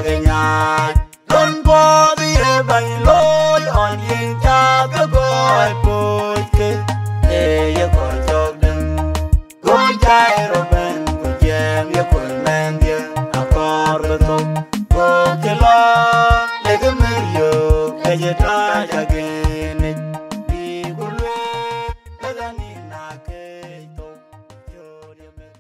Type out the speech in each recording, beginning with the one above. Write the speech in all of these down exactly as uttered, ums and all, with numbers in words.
Ke nyaai, lon puɔth ye bäny looi ɣɔn, yen cath ke gɔɔc puɔ̈c ke, ee ye kɔc cɔk däŋ. Go cai rɔt bɛ̈n, ku jiɛɛm ye kɔc mɛnhdiɛ̈, akɔɔr bï thök. Go ke lɔ, lek mɛ̈r yök, ke cï tac agënic, bï ku lueel, lek anïn na kec thok, cööt ye meth.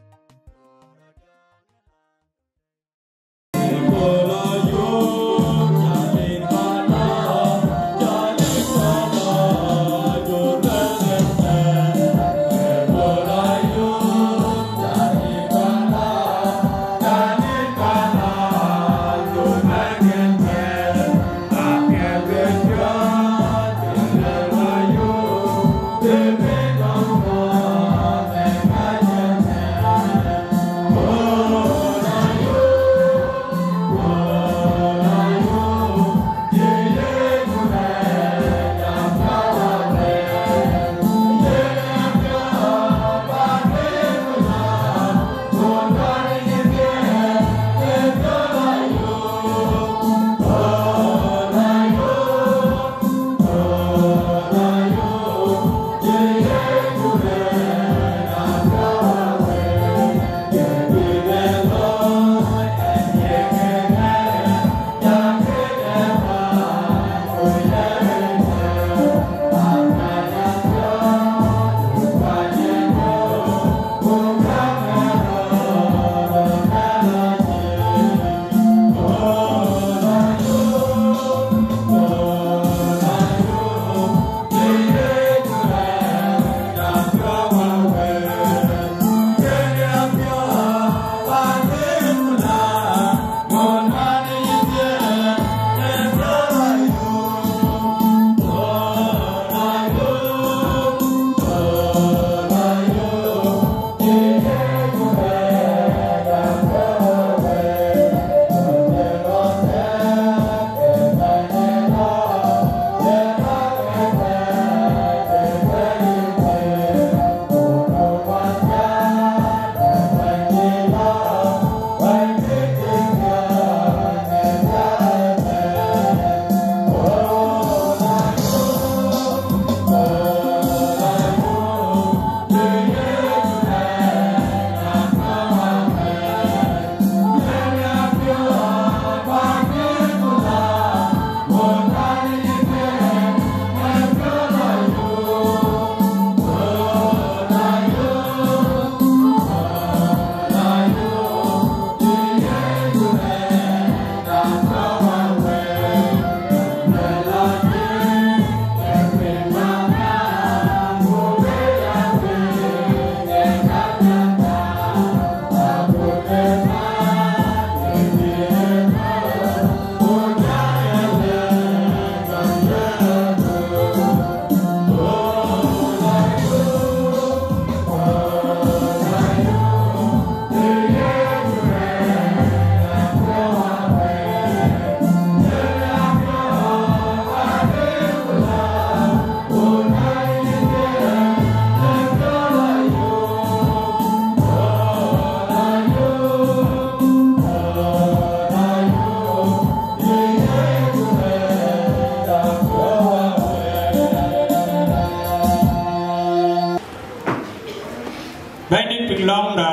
Bɛ̈nydït piŋ lɔ̈ŋda,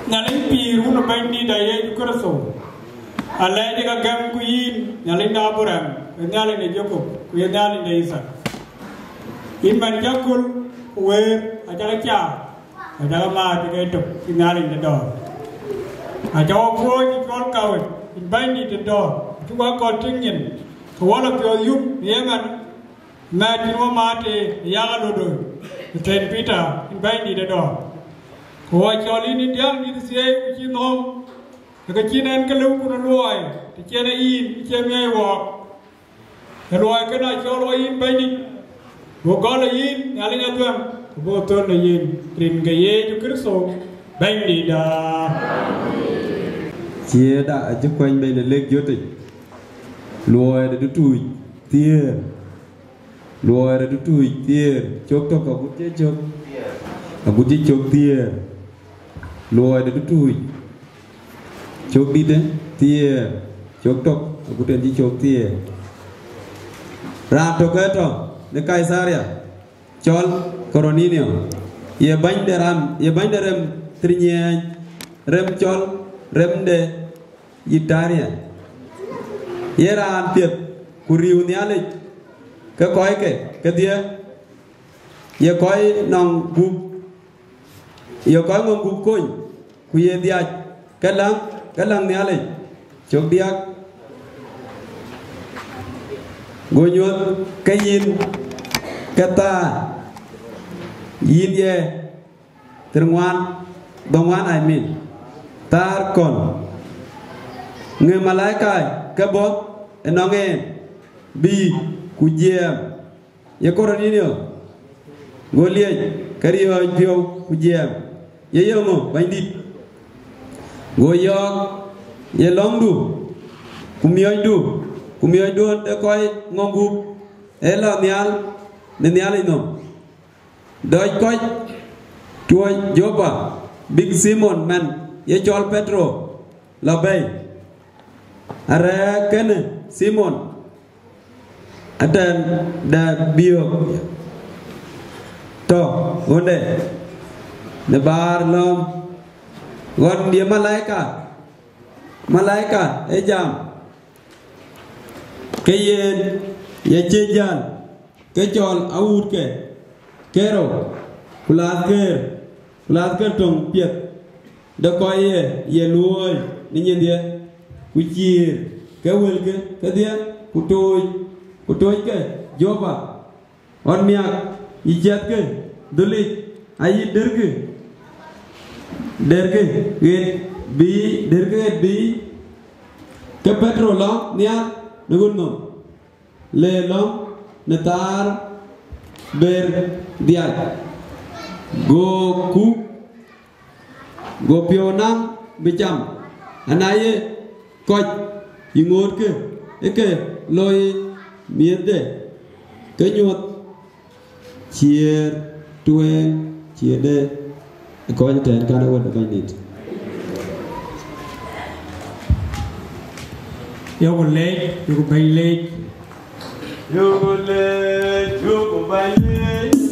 Nhialic pïïr wun ë Bɛ̈nydït da Yecu Kërtho, alɛɛc ë ka gɛm ku yïn, Nhialic de Abraɣam, ku ye Nhialic de Jakop, ku ye Nhialic de Yithak. Yïn man cä köl ku wëër acä ke caar, ku acä ke määt ke tök cï Nhialic de dɔ̈ɔ̈r. Acä wɔ puɔ̈ɔ̈c ë cuɔl kawec, yïn Bɛ̈nydït de dɔ̈ɔ̈r, cï wɔ kɔn tïŋ nyin, ke wɔ lɔ piɔ̈ɔ̈th yup në ye man, mɛ̈ɛ̈t cïn wɔ määt ë yak alodoi, ë Thaint Peter, yïn Bɛ̈nydït de dɔ̈ɔ̈r. Ku wɔ cɔl yïn ë diäk mïth thiëëi ku cï nhɔ̈ɔ̈m, ë ke cïn ɛn ke lëukun ë luɔi, të cïn ë yïn cï miɔɔc wɔɔk. Ë luɔi kënë acɔl wɔ yïn Bɛ̈nydït, go gɔl ë yïn Nhialic adhuɛ̈m, ku bï thön në yïn, rin ke Yecu Kërtho, Bɛ̈nydïtda. Ciëëda acï kuany bei në lek jötic, luɔi de dutuuc thiëër, luɔi de dutuuc thiëër, cök tök agut cï cök, agut cï cök thiëër, luɔi de dutuuc Cök dït, eh, thiëër, cök tök, agut en cï cök thiëër. Raan tök ë tɔ̈ në Kaitharia, cɔl Korunelio, ye bäny de ram, ye bäny de rem thiëër nyiɛɛny, rem cɔl rem de Yitaria. Ye raan piɛth ku riëëu Nhialic ke kɔcke kedhie, ye kɔc nɔŋ gup, ye kɔc ŋɔŋ gup kony, ku ye dhiac ke läŋ, ke läŋ Nhialic. Cök diäk. Go nyuɔ̈th ke yïn ke thaar, yïn ye thiërŋuan, dhoŋuan, I mean, thaar kɔn. Ŋe malaika ke bɔ̈ ënɔŋ en, bï ku jiɛɛm. Ye Korunelio, go liec ke riɔ̈ɔ̈c piɔ̈u ku jiɛɛm, ye yeŋö, Bɛ̈nydït? Go yɔ̈ɔ̈k, ye lɔ̈ŋdu, ku miɔ̈cdu, ku miɔ̈cduön de kɔc ŋɔ̈ŋ gup, ee lɔ nhial në Nhialic nɔm. Dɔc kɔc tuɔɔc Jopa, bïk Thimon man ye cɔl Petero lɔ bɛ̈i. Arɛ̈ɛ̈r kenë Thimon atɛn de biök tɔ̈ ɣönde në baar lɔ̈ɔ̈m, ɣɔn ye malaika, malaika ë jam ke yen, ye cï jäl ke cɔl awuutke kerou, ku lath keer, ku lath keer töŋ piɛth de kɔc ye, ye luɔ̈ɔ̈i në nyindhie, ku ciëër ke wëlke kedhie, ku tooc, ku tooc ke Jopa. Ɣɔn miak yï ciɛthke dhölic, ayï dërkï, dërkï ɣet bï, dërkï ɣet bï ke Petero lɔ nhial në ɣön nɔm, le lɔ̈ŋ në thaar ber dhiac, go kuk, go piɔ̈u naŋ bï cam, ana ye kɔc yï ŋootke ë ke loi miëthde, ke nyuɔ̈th ciëër tueŋ, ciëërde ë kɔc tɛ̈n kan ë wël ë Bɛ̈nydït. Yökë leec, yökë bɛ̈ny leec. Yökë leec, yökë bɛ̈ny leec.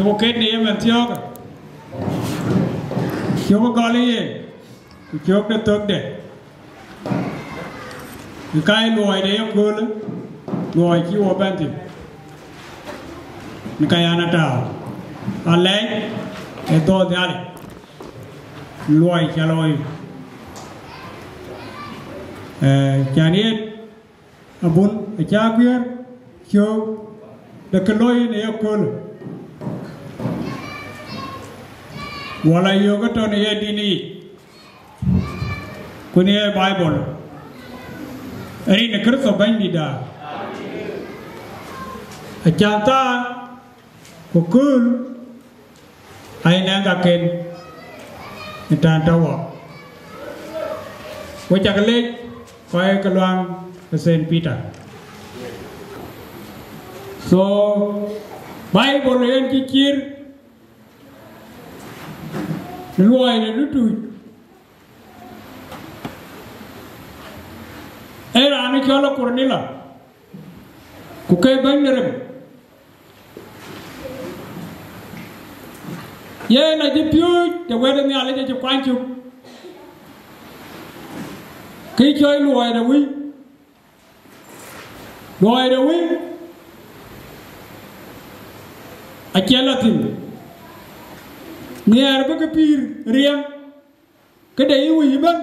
Ku ket në ye mɛn thiɔ̈ɔ̈kë, cök gɔl ë ye, ku cök de thökde, ë ka ye luɔi de yeköölë, luɔi cï wɔ bɛ̈n thïn, në ka yan atääu, alɛc ë dhɔ̈ɔ̈r Nhialic, luɔi cä looi, ee, cän yen abun acä guiëër cök de kë looi në yeköölë, wala yök ë tɔ̈ në ye dïn yic, ku në ye Baibol, rin ë Kërtho Bɛ̈nydïtda, acän thaar ku kööl, aa nɛŋ kaken në tän tɔ̈ wɔ. Ku cak lec kɔc ke luaŋ ë Saint Peter. So, Baibol yen cï cïr në luɔi de dutuuc, ee raan ë cɔl Korunelio, ku ke bɛ̈ny de rem. Yen acï piööc të wɛ̈t ë Nhialic acï kuany cök, kë cɔl luɔi de wëi. Luɔi de wëi acie lɔ thïn, nhiɛɛr bï ke pïïr riɛm, këde yï wëi ëbɛ̈n,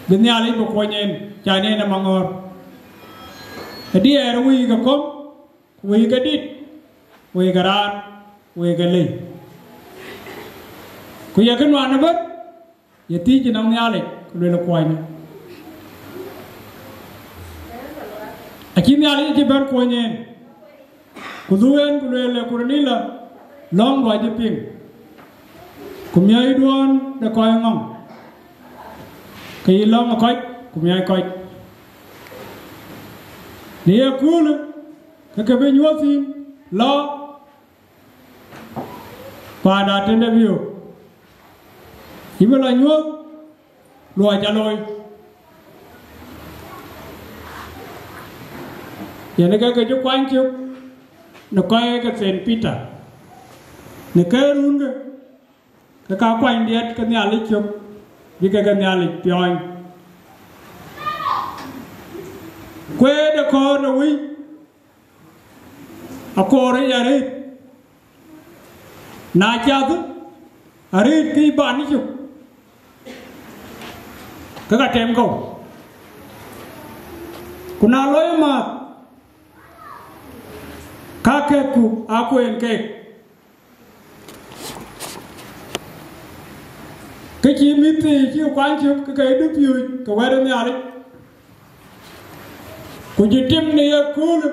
bï Nhialic bï kuɔny en, cän en ë maŋɔ̈ɔ̈r. Adiɛɛr wëi ke kɔ̈m, ku wëi ke dït, wëi ke raan, wëi ke lei. Ku ye kë nuan ëbɛ̈n, ye thiëc ënɔŋ Nhialic, ku lueel kuɔny. Acï Nhialic acï bɛ̈n kuɔny en, ku dhuk en, ku lueel, Korunelio, lɔ̈ŋdu acï piŋ, ku miɔ̈cduɔ̈n de kɔc ŋɔ̈ŋ, ke yï lɔ̈ŋ ë kɔc, ku miɔ̈c kɔc. Në yeköölë, ke ke bï nyuɔ̈th thïn, lɔ paanda tënde biöök, yï bï lɔ nyuɔ̈th luɔi cä looi. Yen ke ke cï kuany cök në kɔc ke Saint Peter, në ke runkë, ke ka kuany diɛt ke Nhialic cök, bï ke ke Nhialic piɔɔny. Kueer de kɔ̈ɔ̈r de wëi, akoor yic arëët, na cath, arëët kë ban cök, ke ka tem kɔ̈u. Ku na lɔ ye määth, ka kɛ̈kku aa kueen keek. Kë cï mïth thii cï kuany cök ke ke dupiööc ke wɛ̈t ë Nhialic, ku cï tim në yeköölë,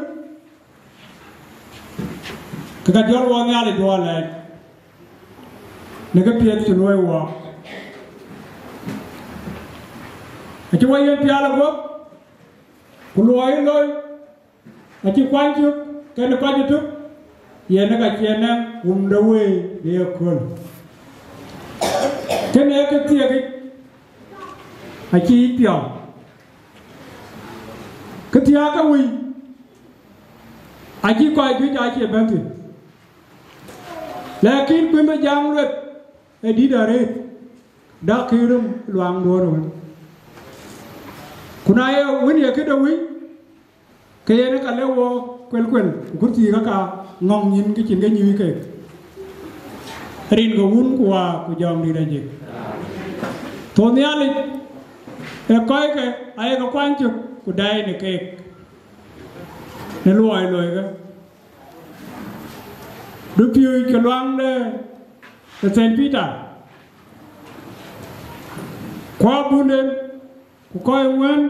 ke ka jɔl wɔ Nhialic wɔ lɛɛc në kë piɛth cï luɔi wɔ. Acï wɔ yen pial ë guɔ̈p, ku luɔi ë loi, acï kuany cök kenë kɔc ëtök, yen ë ka cï en nɛ̈ŋ wum de wëi de yekööl. Kënë ee kë thiëëkic, acï yic piɔ̈u. Kë thiääk ke wëi, acï kɔc juëc acie bɛ̈n thïn. Lakin kuëmde jam lueth ë dït arëët, dak kï röm luaŋduön ëwën. Ku na ye wën ye këde wëi, ke yen ë ka le wɔ kuelkuel, ku kërthii ka ka ŋɔ̈ŋ nyïn ke cïn ke nyuc keek. Rin ke Wun ku Wä ku Jɔŋdït Ajik. Thou Nhialic ë kɔckë aye ke kuany cök ku dai në keek në luɔi loikë. Dupiööc ke luaŋ de, de Saint Peter, ku abunden, ku kɔc wën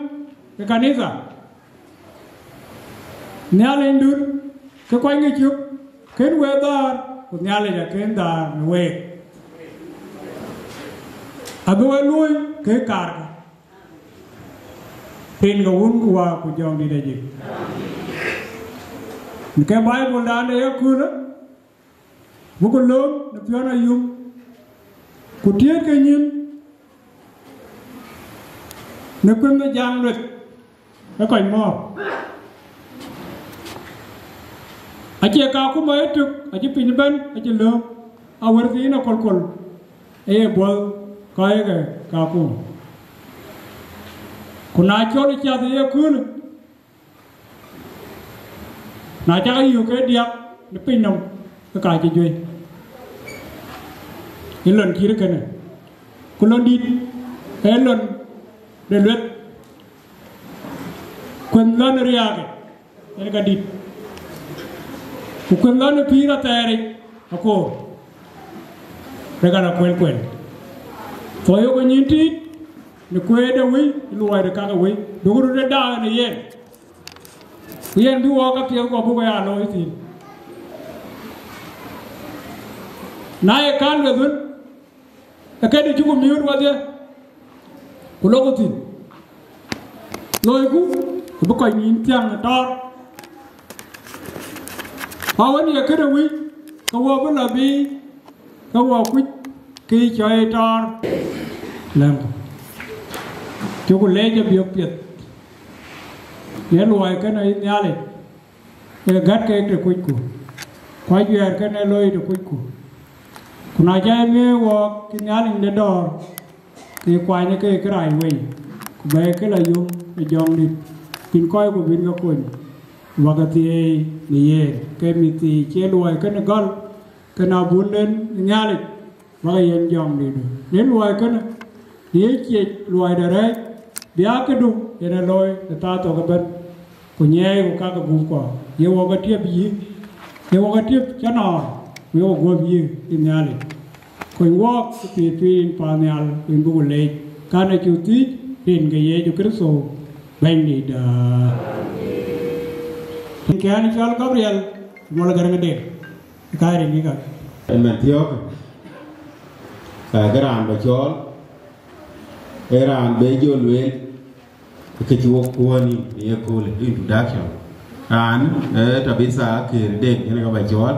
ë kanitha, Nhialic dut ke kuany ke cök, kën we dhäär, ku Nhialic akën dhäär në week. Abï we luöi ke kaarkë. Rin ke Wun ku Wä ku Jɔŋdït Ajik. Në ke Baibuldan de yeköölë, buk lööm në piɔ̈n ayum, ku tiëëtkë nyïn në kuëmde jam lueth ë kɔc mɔ̈ɔ̈r. Acie Kakuma ëtök, acï piny ëbɛ̈n, acï lööm, awär thiin akölaköl, ë ye buɔth kɔc ke Kakuma. Ku na cɔl ë cath ë ye köölë, na cak yök ke diäk në piny nɔm, ke ka cï juëc. Ë lon cït kënë, ku lon dït, ee lon de lueth, kuënh lɔn riääk, en ka dït, ku kuënh lɔn pïïr athɛɛric akoor, rek ala kuëlkuël. Thou yok nyin tiit në kueer de wëi, luɔi de kak wëi, duku röt ë daak në yen, ku yen bï wɔɔk apiɛth kɔ buk ya looi thïn. Na ye kan lueth wën, ee këde cuku miööt wadhie, ku loku thïn. Loiku, ku bï kɔc nïïm thiäŋ ë tɔɔr. Awën ye këde wïc, ke wɔ bï lɔ biic, ke wɔ kuc, ke yï cɔɔi tɔɔr. Lɛ̈ŋku. Cuku leec abiök piɛth. Ye luɔi kënë yï Nhialic, ee gät keek të kucku, ku ajuɛɛr kënë ee looi të kucku. Ku na cä ye miëë wɔɔk cï Nhialic de dɔ̈ɔ̈r, ke kuany ke kërac wei, ku bɛ̈ɛ̈i ke lɔ yum ë Jɔŋdït, bïn kɔc ku bïn ke kony, ku bä ke thieei në yen, ke mïth thii cie luɔi kënë gɔl, kënë abunden ë Nhialic, bä ke yen Jɔŋdït. Në luɔi kënë, në ye ciec luɔi de rɛɛc, bï aa këdu yen ë looi në thaa thok ëbɛ̈n, ku nyiɛɛi ku kak ë gum kɔɔr, ye wɔ ke tiëp yï, ye wɔ ke tiëp cä nɔɔr, ku ye wɔ guöp yï ë Nhialic. Kony wɔɔk ë piööcë yïn paannhial, ku yïn buk leec, kan acuk thiëc rin ke Yecu Kërtho Bɛ̈nydïïtda. Kɛ̈n cɔl Gabriel, mɔl gäräŋ de, ë ka rin yï ka. Ëmɛn thiɔ̈k, ka ke raan bä cɔɔl, ee raan bë jɔ lueel, ke cï wok kuɔ̈ɔ̈n nïïm në ye köölë, introduction. Raan, ee, Tabitha Aker Deŋ, yen ka bä cɔɔl,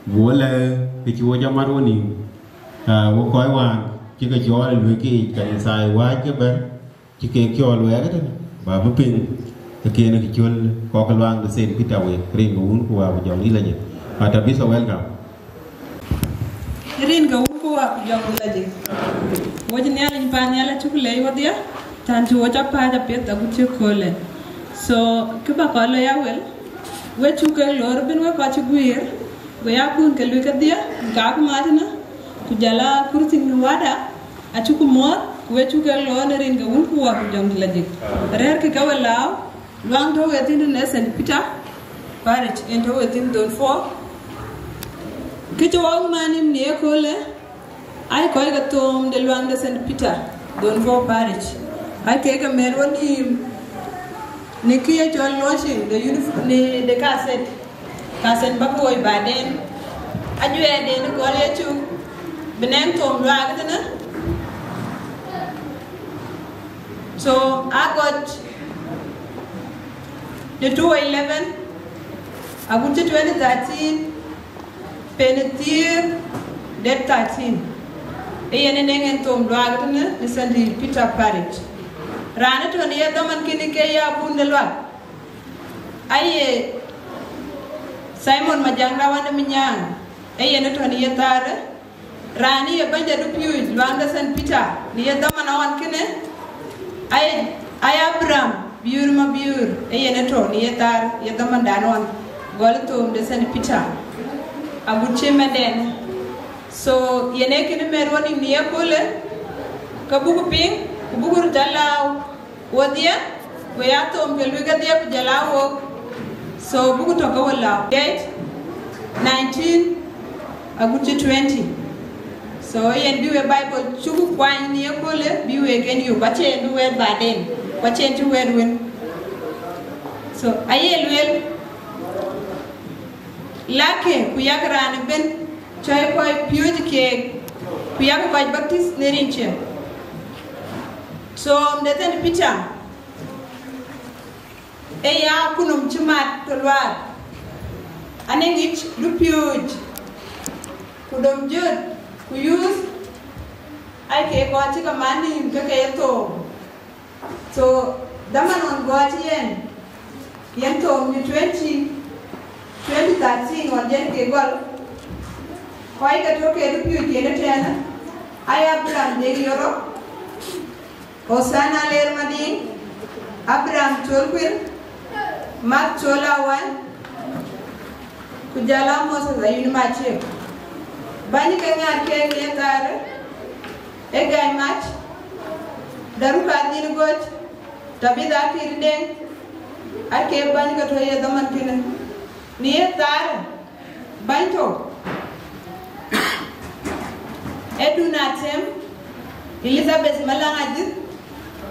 bï wo lɛ̈k ke cï wo jɔ mat wo nïïm, aa, wo kɔc wään cï ke cɔɔl ë luëëk yiic, kanitha ë wääc ke bɛ̈n, cï kek cɔɔl wɛɛk ëtënë, bä bï piŋ ë kën ke cöl kɔc ke luaŋ de Thaint Peter wek, rin ke Wun ku Wät ku Jɔŋdït Lajik. Aa, Tabitha, welcome. Rin ke Wun ku Wät ku Jɔŋdït Lajik. Wo cï Nhialic paannhial acuk leec wodhie, tän cï wo cä pääc apiɛth agut cï köölë. So, kë bä kɔc lɔ ya wel, we cuk ke lor ëbɛ̈n we kɔc cï guiir, we ya kun ke luic kedhie, ku ka ku mat ënë, ku jɔl a kurthi në wada, acuk muɔɔth, ku we cuk ke lor në rin ke Wun ku Wät ku Jɔŋdït Lajik. Rɛ̈ɛ̈rkï ke we lääu, luaŋ tɔ̈ we thïn në Thaint Peter Parish, en tɔ̈ we thïn Zone four. Kë cï wɔ man nïïm në ye köölë, aa kɔc ke thoom de luaŋ de Thaint Peter, Zone four Parish. Aa kek ke mɛt wo nïïm në kë ye cɔl launching de unif-, në de cassette. Cassette bä ke woi baden. Ajuɛɛrden ë gɔl Yecu, bï nɛŋ thoom luaak ëtënë. So, a gɔc de two eleven, agut cï twenty thirteen, pen ë thiëër, date thirteen. Ee yen ë nɛŋ en thoom luaak ëtënë në Thaint Peter Parish. Raan ë tɔ̈ në ye dhaman kënë ke ya abun de luaak, aye Simon Majaŋ Dawan de Minyaŋ, ee yen ë tɔ̈ në ye thaarë. Raan ë ye bɛ̈ny de dupiööc luaŋ de Thaint Peter në ye dhaman ɣɔn kënë, aye, aye Abraham Biöör Mabiöör, ee yen ë tɔ̈ në ye thaar ye dhamandan ɣɔn, gɔl thoom de Thaint Peter, agut cï mɛtden. So, yen ee kënë mɛt wo nïïm në ye köölë, ke buk piŋ, ku buk röt a lääu wodhie, we ya thoom ke luic kedhie ku jɔl a wok. So, buk tɔ̈ ke we lääu. Date nineteen, agut cï twenty. So, yen bï we Bible cuk kuany në ye köölë, bï we ken yök, ku acïn bï wɛɛt baden, ku acïn cï wɛɛt wën. So, aye lueel, lakë, ku yak raan ëbɛ̈n cɔɔi kɔc piööcë keek, ku yak kɔc baptith në rin cië. So, de Thaint Peter, ee ya kunɔm cï mat ke luaak, anëŋ yic dupiööc, ku dom jöt, ku youth, aa kek kɔc cï ke mat nïïm ke ke ye thoom. So, dhaman ɣɔn gɔɔc yen, yen thoom në twenty, Thirteen ɣɔn jɛn ke gɔl, kɔc ke tɔ̈ ke dupiööc yen ëtɛ̈ɛ̈n, aya Abraham Deng Yoro, Hosanna Ler Madiŋ, Abraham Col Kuir, Mark Col Awany, ku jɔl a Moses Ayuen Maciek. Bäny ke ŋaar keek ye thaarë, ee Gai Mac, Daruka Adhin Goc, Tabitha Akir Deng, ake bäny ke tɔ̈ ye dhaman kënë. Në ye thaarë, bäny tɔ̈, Edun Atem, Elizabeth Malaŋ Ajith,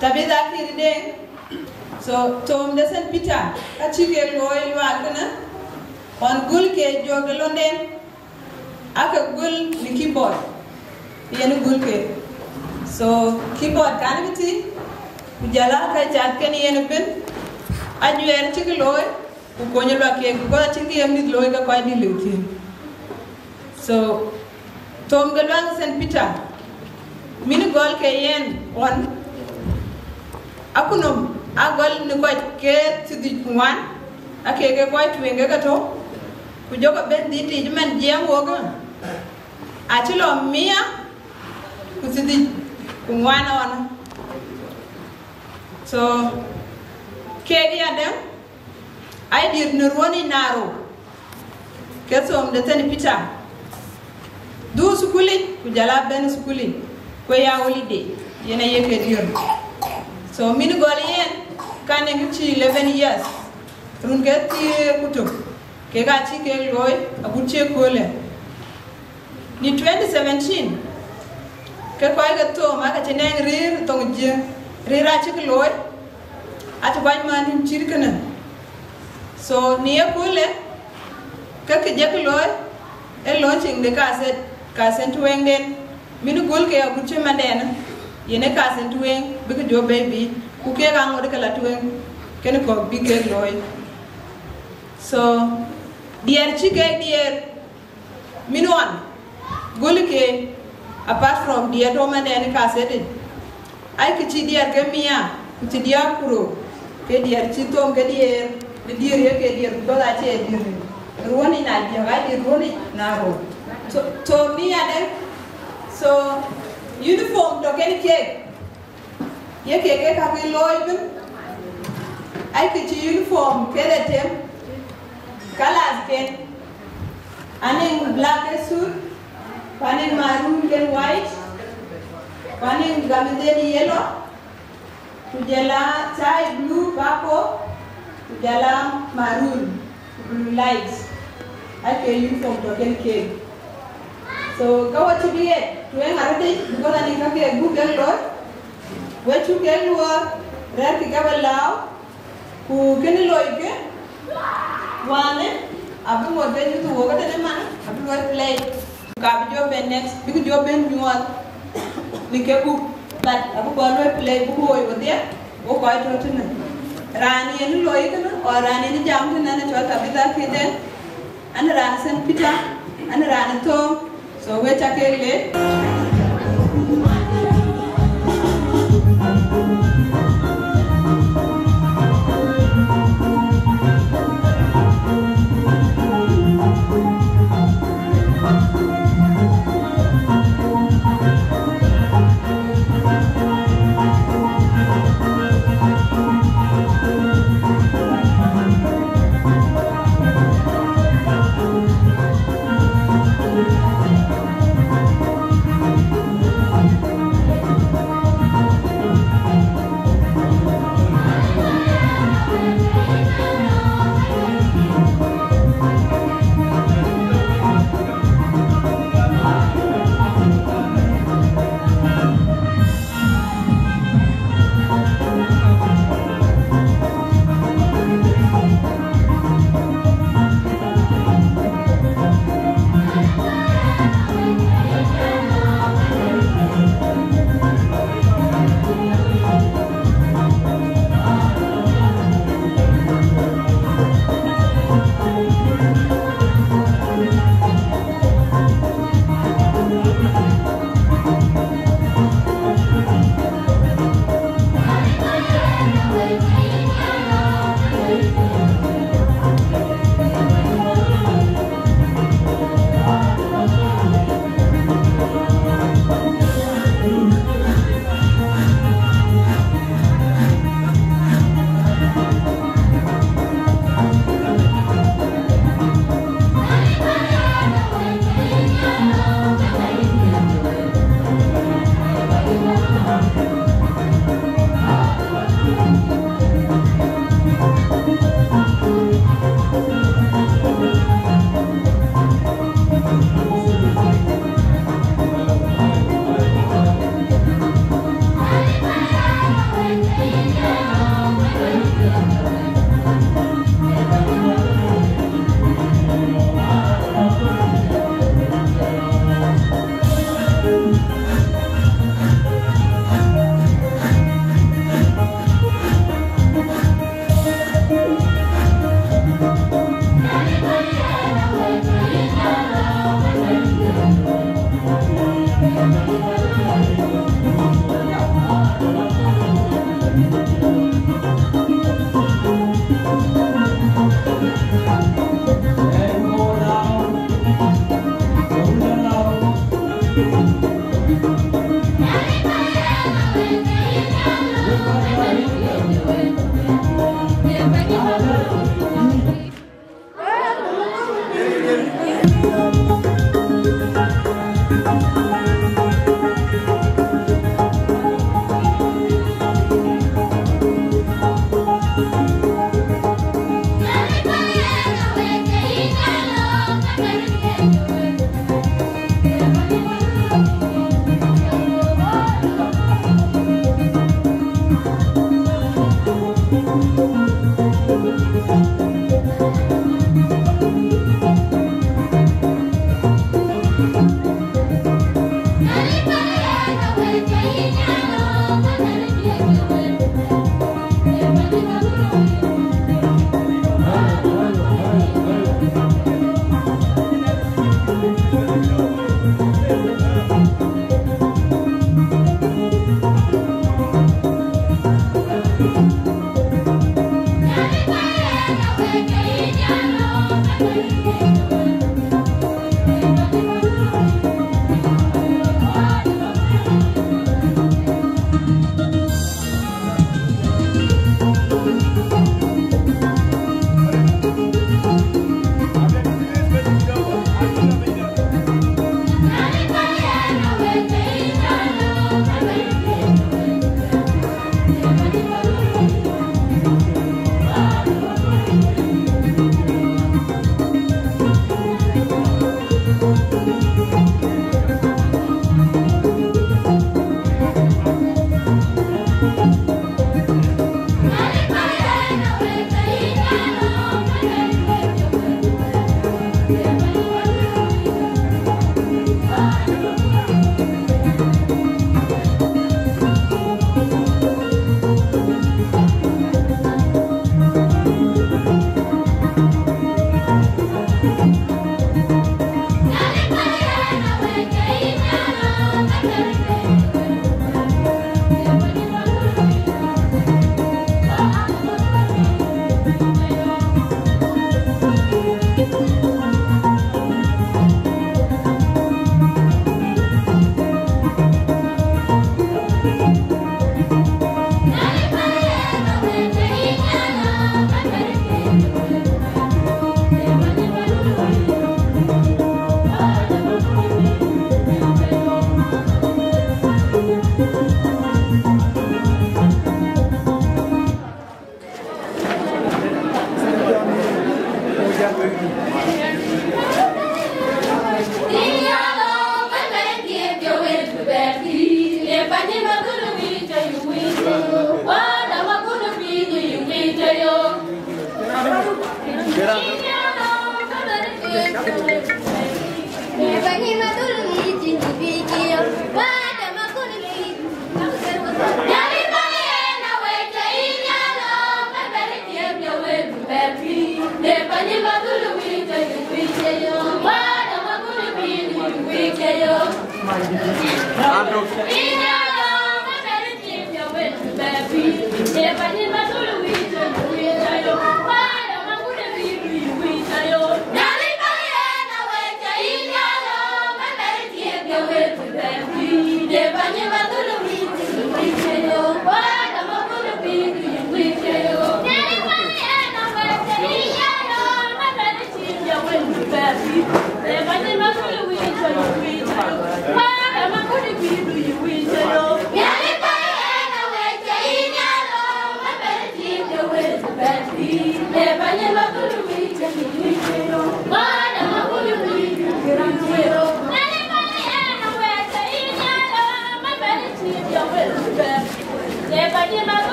Tabitha Akir Deng. So, thoom de Saint Peter, ka cï ke looi luaak kënë, ɣɔn gul ke jɔk de London, ake gul në keyboard, yen gul ke. So, keyboard kan kë tï, ku jɔl a ka cath kën yen ëbën, ajuɛɛr cï ke looi, ku kony luak keek, because acïn kë ye mïth looi ke kɔc dït liu thïn. So, thoom ke luaak Saint Peter, min gɔl ke yen ɣɔn, akunɔm, agɔl në kɔc ke thiërdhïc ku ŋuan, ake ke kɔc tueŋ ke ke tɔ̈, ku jɔkï bɛ̈n dhil tic man jiɛɛm wok, acï lɔ mia ku thiërdhïc ku ŋuan ɣɔn. So, keek ya dɛ̈, aa dït në ruɔ̈n yic na rou, ke thoom de Saint Peter. Dhuk thukul yic, ku jɔl a bɛ̈n thukul yic, ku ya holiday, yen aye ke dït. So, min gɔl yen, ka në kë cï eleven years, run ke thiëër ku tök, kek acï kek looi, agut cï köölë. Në twenty seventeen, ke kɔc ke thoom ake cï nɛŋ rëër thoŋ Jiëëŋ, rëër acï ke looi, acï kuany man cït kënë. So, në ye köölë, ke kë jɔkï looi, ee launching de cassette, cassette tueŋden, min gɔl ke agut cï mandɛn, yen ee cassette tueŋ, bï ke jɔ bɛ̈i biic, ku keek aŋot ke la tueŋ, kënë kɔ̈k bï kek looi. So, diɛɛr cï kek diɛɛr, min ɣɔn, gɔl ke, apart from diɛɛr tɔ̈ mandɛn ë cassette, aa kë cï diɛɛr ke mia, ku cï diɛɛr ku rou, ke diɛɛr cï thoom ke diɛɛr, në diɛɛr ye ke diɛɛr, because acie diɛɛr ruɔ̈n yic na diɛɛr, aa diɛɛr ruɔ̈n yic na rou. So, so mia dɛ̈, so uniform tɔ̈ kën keek, ye kek ke ka ke looi bï, aa kë cï uniform ke le tem, colors ken, anɔŋ black ke suit, ku anɔŋ maroon ken white, ku anɔŋ gamëden yellow, ku jɔl a tie blue, purple, ku jɔl a maroon. Blue lights, ake uniform tɔ̈ kën keek. So, ka wɔ cï bï ɣet tueŋ arëtic, because anɔŋ ka keek buk kek looi, we cuk kek luɔɔr, rɛ̈ɛ̈rkï ke we lääu, ku kënë loikë, wään, abï ŋot ke nyuth wok ëtënë man, abï luɔi play. Ka bï jɔ bɛ̈n next, bïk jɔ bɛ̈n nyuɔɔth në ke buk, but abï kɔn luɔi play buk woi wodhie, wo kɔc tɔ̈ tënë. Raan yen looi kënë, or raan yen jam tënë, anë cɔl Tabitha Akir Deng, anë raan Saint Peter, anë raan thoom, so we ca kek leec.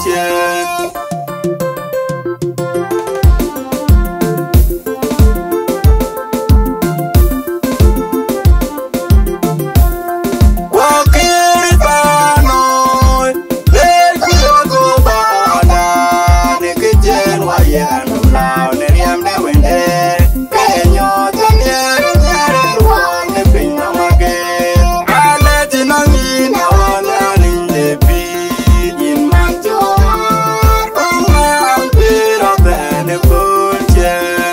Tiɛn. Wakir thaanoi, ler ku logo baada, ne ke jɛn wa yɛn nɔm naaw ne riɛm de wende. Ke nyuɔɔth ke miɛɛr, miɛɛr ruɔɔn ne piny nɔm agen. Alɛc nɔŋ yïn awɔn Nhialic de pïïr, yïn man cɔɔr, kɔŋ man pïïr abɛn ë kööl ciɛɛn.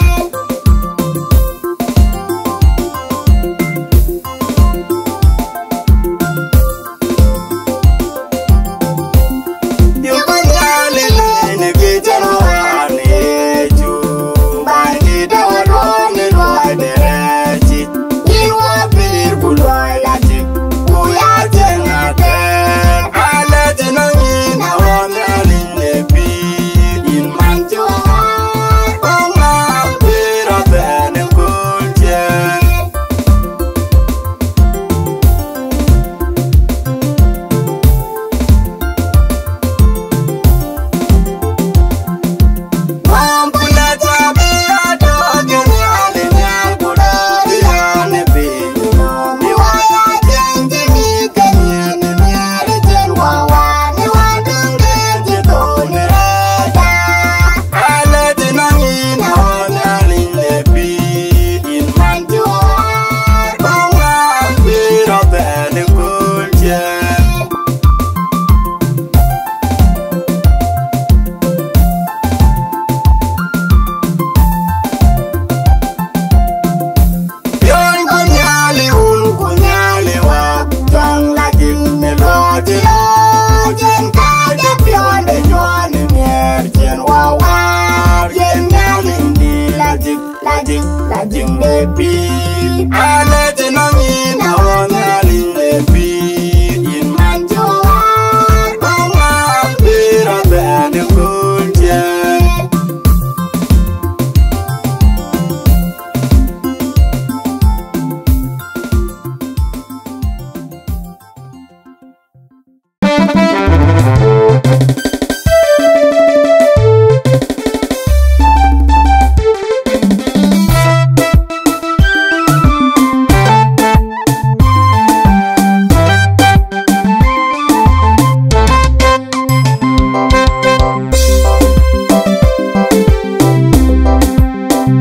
Piɔ̈ny ku Nhialic, wun ku Nhialic, wa tuaŋ la jin në luɔɔi cï lɔ, jin ka jɛ piɔ̈n de nyuɔɔn ë miɛɛr cien wa waar, yen Nhialic dï la jik, la jik, la jik de pïïr. Alɛc nɔŋ yïn awɔn Nhialic de pïïr, yïn man cï waar, kɔŋ ŋaak pïïr abɛn ë kööl ciɛɛn.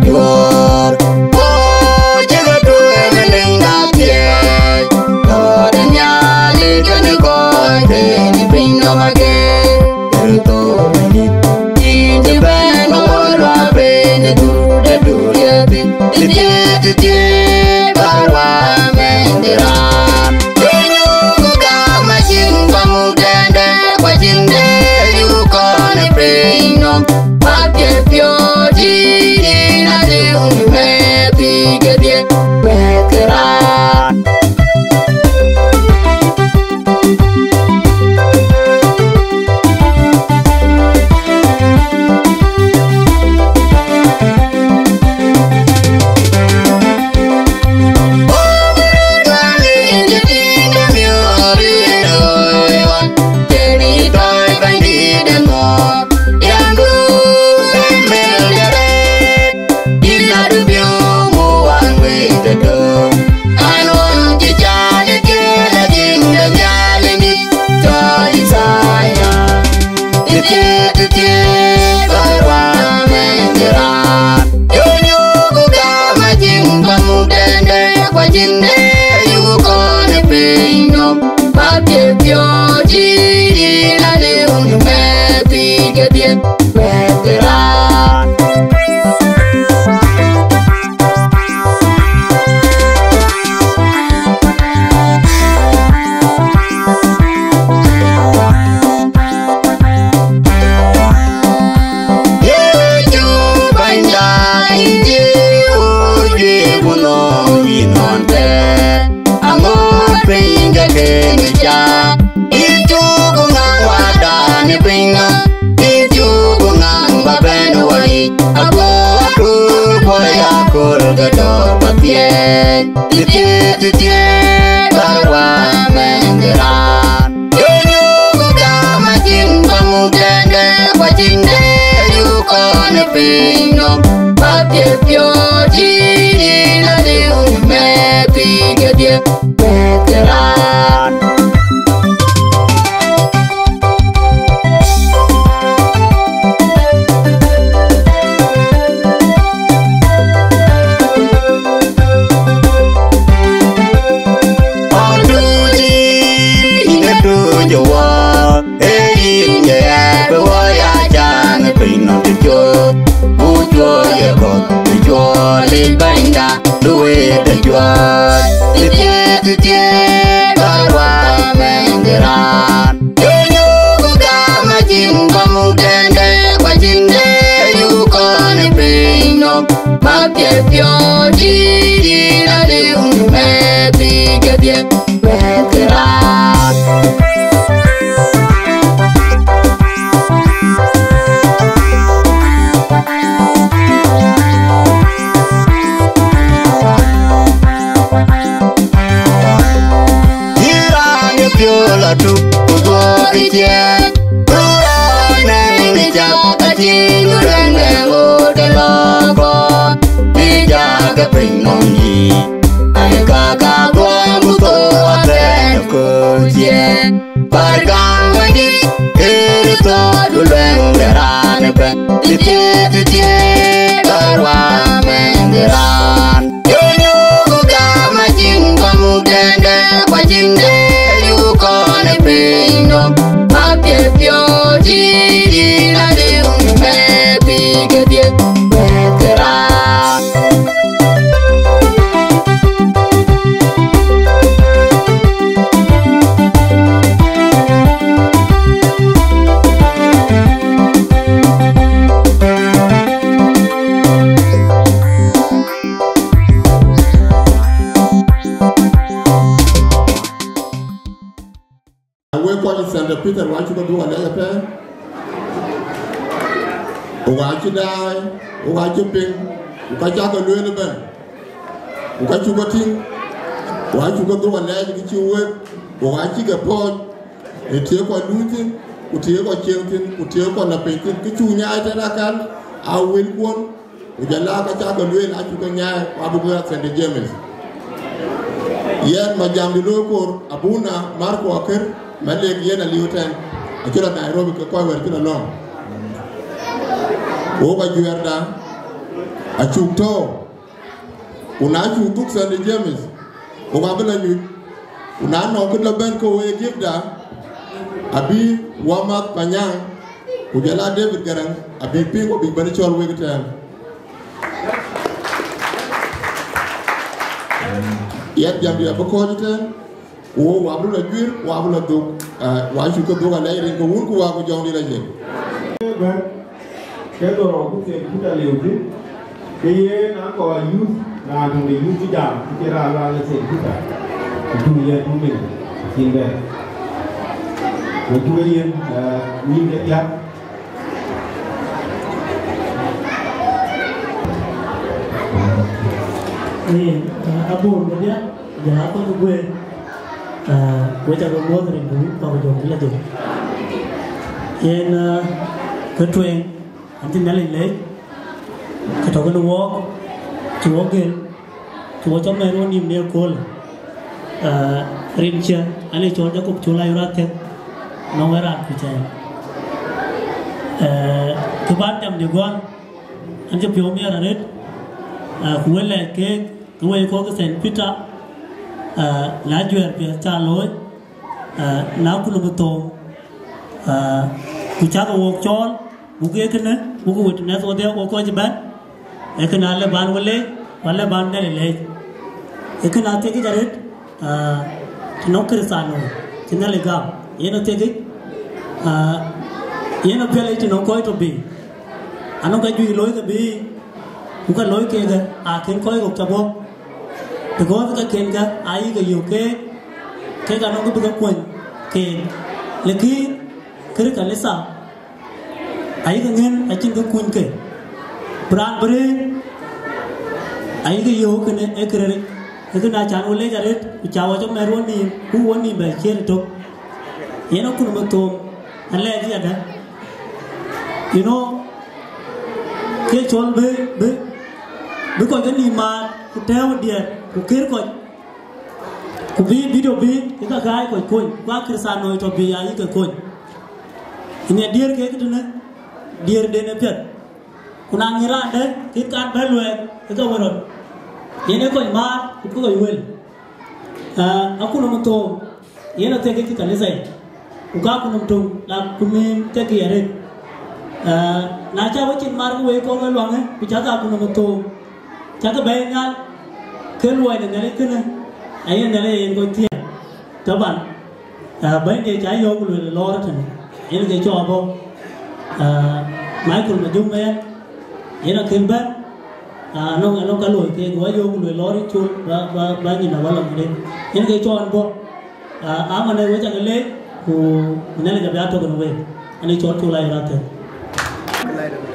Duɔ̈ɔ̈r, kɔc cï ke tueŋ ë liŋda thiëëc, kɔc ë Nhialic kën ë kɔc tënë piny nɔm agen. Kën thok ë dït, yïn cï bɛ̈n ë wɔ luaak piny ë dhur de dhur ye thïn. Tëthiëëc, tëthiëëc, bä ruaam ë raan. Yïn yuk gam acïn bä muk dɛndɛ, ku acïn dɛ yuk kɔn ë piny nɔm. Ba piɛth piɔ̈ɔ̈c yïn, yïn adï wun mɛɛth pïïr kedhie, mɛɛth ke raan. Yecu Bɛ̈nyda, yïn cï wun juëc ku nɔm yïn ɣɔn thɛɛr. Aŋoot piny ke kën ë ca, yïn cuk ŋaŋ Wäda në piny nɔm, yïn cuk ŋaŋ bä bɛ̈n wä yic, ago akööl kuɔ̈c akööl ke dɔ̈ɔ̈r bä thiëëc. Tëthiëëc, tëthiëëc, bä ruaam ë raan. Yïn yuk gam acïn bä muk dɛn, Piny nɔm, ba piɛth piɔ̈ɔ̈c yïn aliu në mɛ̈th piny kedhie, mɛ̈th ke raan. Ɔn du yïn, yïn ë du jɔ wɔ. Ee yïn ye ɣɛɛr bï wɔ ya caŋ ë piny nɔm të cuööc, ku cuööc ë kɔ̈th të cuööl ë bɛ̈nyda, du wëët ë juöör. Të thiëëk, të thiëëk, bä ruääi mɛnhkï raan. Ee yöök gam acïn kɔ̈mukdɛn dɛ̈, ku acïn dɛ̈ yuk kɔn ë piny nɔm. Ba piɛth piɔ̈ɔ̈c yïn aliu në mɛ̈th piny kedhie, mɛ̈th ke raan. Yïn raan ë piɔ̈u la tuk, ku dhuɔ̈k ë ciɛɛŋ. Raan ë ŋic cak, ka cïn rɛ̈ŋ ë ɣööt ë lɔ kɔn. Bï jak ë piny nɔm yiic, ayï ka ka guɔ̈m ku thou athɛɛr ë kööl ciëën. Bär gam wëndït, kërë thɔɔr du luɛŋ de raan ëbɛ̈n. Të thiëëk, të thiëëk, bär wä mɛnhkï raan. Yöök gam acïn kɔ̈mukdɛn dɛ̈, ku acïn dɛ̈ yuk kɔn ë piny nɔm. Ba piɛth piɔ̈ɔ̈c yïn aliu në mɛ̈th piny kedhie, mɛ̈th ke raan. Wek kɔc Saint Peter, wa cuk dhuɔ̈k alɛɛc apɛi. Ku wa cï daai, ku wa cï piŋ, ku ka cak ke lueel ëbɛ̈n. Ku ka cuk ke tïŋ, wa cuk ke dhuɔ̈k alɛɛc kë cï wek, ku wa cï ke pɔ̈ɔ̈c, ë tëë kɔc luui thïn, ku tëë kɔc cieŋ thïn, ku tëë kɔc la piny thïn, kë cuk nyaai tɛ̈n akan, aa wëlkuɔn, ku jɔl aa ka cak ke lueel, aa cuk ke nyaai, ku abï guëër Saint James. Yɛn ma jamdï looi koor, abuna Marko Akër, ma lek yɛn aliu tɛ̈n, acï lɔ Nairobi ke kɔc wɛ̈t cï lɔ lɔ̈ŋ. Wok ajuɛɛrda, acuk tɔ̈ɔ̈u, ku na cuk dhuk Saint James, wok abï lɔ nyuc, ku na nɔŋ kë lɔ bɛ̈n ke wek gift da, abï Wamath Panyaŋ, ku jɔl aa David Garaŋ, abï piŋ ku bïk bɛ̈n cɔl wek tɛ̈ɛ̈n. Yɛn jamdï abï kɔ̈ɔ̈c tɛ̈ɛ̈n, ku wok wa bï lɔ juiir, wa bï lɔ dhuk, ah, wa cuk ke dhuk alɛɛc rin ke Wun ku Wät ku Jɔŋdït Lajik. Ke dhorou ku thiek kut aliu thïn, ke yen akɔɔr youth, raan töŋ de youth cï jam, cï ke raan lual ë thiek kut a, ku tum yen tum min, cïn bɛ̈n. Ku cuk yen, eh, nyin ke thiak. Yen, eh, abun kedhie, jɔl a kɔc guëër, eh, wek ca ke muɔ̈th rin ku Wun ku Wät ku Jɔŋdït Lajik. Yen, eh, ke tueŋ, an cï Nhialic leec, ke tɔ̈ kenë wɔɔk, cï wɔk gël, cï wɔk cɔk mɛɛr wɔ nïïm në ëköölë. Eh, rin cië, an ë cɔl Jakop Col Ayuɔ̈r Athiek, nɔŋ wɛ̈t raan kuc aya. Eh, kë bän jamdï gɔl, an cï piɔ̈u miɛt arëët, eh, ku wek lɛc keek, ke wek kɔc ke Saint Peter, eh, na juɛ̈ɛ̈r piɛth ca looi, eh, na kulum thoom, eh, ku cak wok cɔɔl, buk ye kënë, buk witness wodhie wok kɔc ëbɛ̈n, ee kënë alë bän we leec, ku alë bän Nhialic leec. Ee kënë athiekic arëët, ah, të nɔŋ Kërëthänooi, cï Nhialic gam, yen athiekic, ah, yen apiɛl yic të nɔŋ kɔc tɔ̈ biic. Anɔŋ ka juëc looi ke biic, ku ka looi kek, akën kɔc kɔ̈k ca bɔ̈, because ka kën ka ayï ke yök keek, kek anɔŋ kë bï ke kuɔny keek. Lakin kërë kanitha, ayï ke ŋën acïn kë kuny ke. Bï raan bï rëër, ayï ke yöök kënë ee kërëric. Ee kënë acan wo leec arëët, ku ca wɔ cɔk mɛɛr wɔ nïïm, ku wɔ nïïm bɛ ciëër ëtök. Yen akun ë thoom, alɛɛc yadë. You know, Ke cɔl bï, bï, bï kɔc ke nïïm maat, ku tɛ̈ɛ̈u diɛt, ku kër kɔc, ku bï video bï, ke ka kääc kɔc kony, ku Akrithiano tɔ̈ bï aa yï ke kony. Ënë diëër kek tënë, diëërden ë piɛth. Ku na ŋic raan dɛ̈, kën kan bɛ̈n luɛɛk, ke ka wën rɔt. Yen ee kɔc määr, ku ke kɔc wël. Aa, akun nɔm thööm, yen athek ke cï kanitha yic, ku ka kun nɔm töŋ, la kun nïïm thek ye arëët. Aa, na cä wecin mar ke wei kɔn we luaŋë, ku cä ka kun nɔm thööm, cä ke bɛ̈ɛ̈i nhial, ke luɔi de Nhialic kënë, aye Nhialic yen kɔc thiëëk. Taban, aa, bɛ̈ny de cä yɔ̈ɔ̈k lueel lɔɔr tënë, yen ke cɔɔk bɔ̈. Aa, Michael Majum ëë, yen akën bɛ̈n, aa, nɔŋ, nɔŋ ka looi keek, wa yöök lueel lɔɔr ë col, ba, ba, ba nyin awal lam de. Yen ke cɔɔk bɔ̈. Aa, aman ë wec akë leec, ku Nhialic abï a tök në week. Ani cɔɔl col ayï rathë.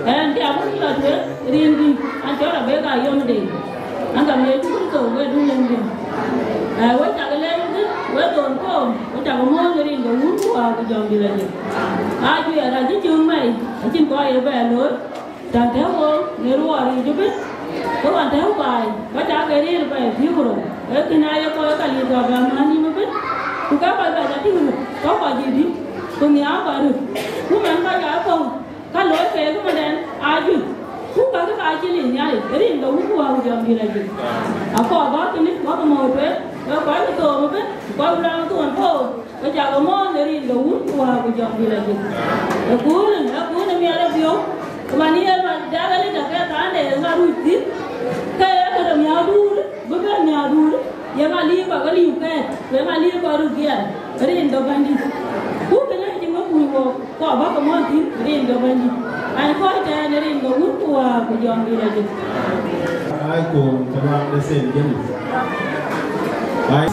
Ɛn, bï a bï lɔ tueŋ, rin dï, an cɔl abëk a yom de. An ka miëc cï Kërtho, we du lëŋ dï. Aa, we cak leec dï, we dhon kɔɔm, we cak muɔ̈ɔ̈n rin ke Wun ku Wät ku Jɔŋdït Lajik. Aa, juɛɛr acï cöŋ mɛi, acïn kɔc ye bɛ looi. Tɛ̈n tɛ̈ɛ̈u ɣöö në ruɔɔr yiic ëbën, ke ɣɔn tɛ̈ɛ̈u baai, ka cak ke rëër pɛɛi thiëër ku rou, ee kën aa ye kɔc ka liep kɔc bɛ määr nïïm ëbën, ku ke kɔc bɛ tɔ tïŋ röt, tɔ kɔc yiic dït, ku nhiaar kɔc röt. Ku man kɔc aa thou, ka looi keek ëmënden aa juëc, ku kakë ka cï lim Nhialic, rin ke Wun ku Wät ku Jɔŋdït Lajik. Akɔɔr bä kënë, bä ke mɔ̈u tueŋ, wek kɔc ke thoom ëbën, ku kɔc bï lɔ thon thoom. Ke cak ë mɔ̈ɔ̈n ë rin ke Wun ku Wät ku Jɔŋdït Lajik. Ëköölë, ëköölë miɛt ë biöök, ku man yen man dak ë rin ke thaande ë ŋa ruc thïn, ke ye këde miäkduur, bï bɛ̈n miäkduur, ye ŋa liir kɔc ke liu kɛɛt, ku ye ŋa liir kɔc röt giɛɛr, rin ke Bɛ̈nydït. Ku kënë acï wek kuc wok, kɔɔr bä ke mɔ̈ɔ̈n thïn, rin ke Bɛ̈nydït. An kɔc tɛ̈ɛ̈n ë rin ke Wun ku Wät ku Jɔŋdït Lajik. Ai, ku tamam de Saint James. Ai.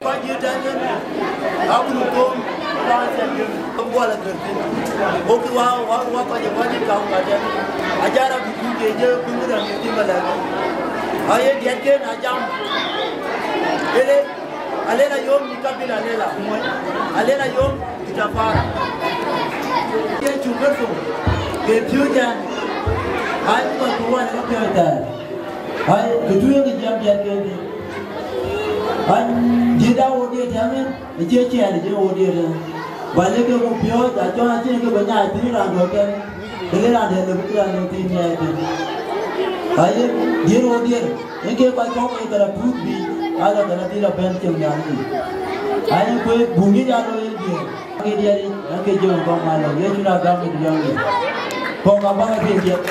Kɔc jiëë tɛ̈n yen, abun thom, kɔc cɛn yen, ke guɔl agër thïn. Wok kï wa, wa, wa kɔc ë kɔc dït ka wun ka tɛ̈n. Ajar abï kuc de jë kuny këdäŋ ë tim alɛ̈k. Aye diɛtken ajam. Ele, alela yom ni kabila alela. Alela yom ni tafara. Yecu Kërtho, ke piööc ɛn. Ai, ku kɔc ku wan ë ka piööc thɛɛr. Ai, kë tueŋ ë jam diɛtken dï. Ai, diëtda wo diëët tɛ̈n yen, ë cie ciɛɛn ë jël wo diëët tɛ̈n. Ba lek ke ku piɔ̈ɔ̈c, acɔn acïn ke bï nyaai thïn raan dɔ̈ɔ̈r tɛ̈n, ke le raan dɛ̈t lëu bï raan dɔ̈ɔ̈r thïn nyaai tɛ̈n. Aye, diëër wo diëër, yen ke kɔc kɔ̈k ke la tuut bï, ala ke la dhil abɛ̈n cieŋ nhial yic. Ai, kuek buk yic aa looi ë diɛɛr. Ke diɛɛr yic, ake jɔŋ kɔ̈k mal lɔ, Yecu na gam ë diɛɛr yic. Kɔ̈k abäk ake diɛɛr.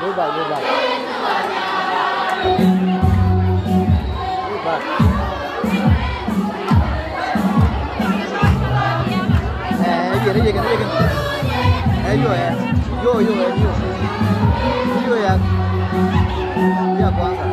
Go back, go back. Go back. Eh, eh, yeke, yeke, yeke. Eh, yo, eh. Yo, yo, eh, yo. Yo, ya. Ya, kwanza.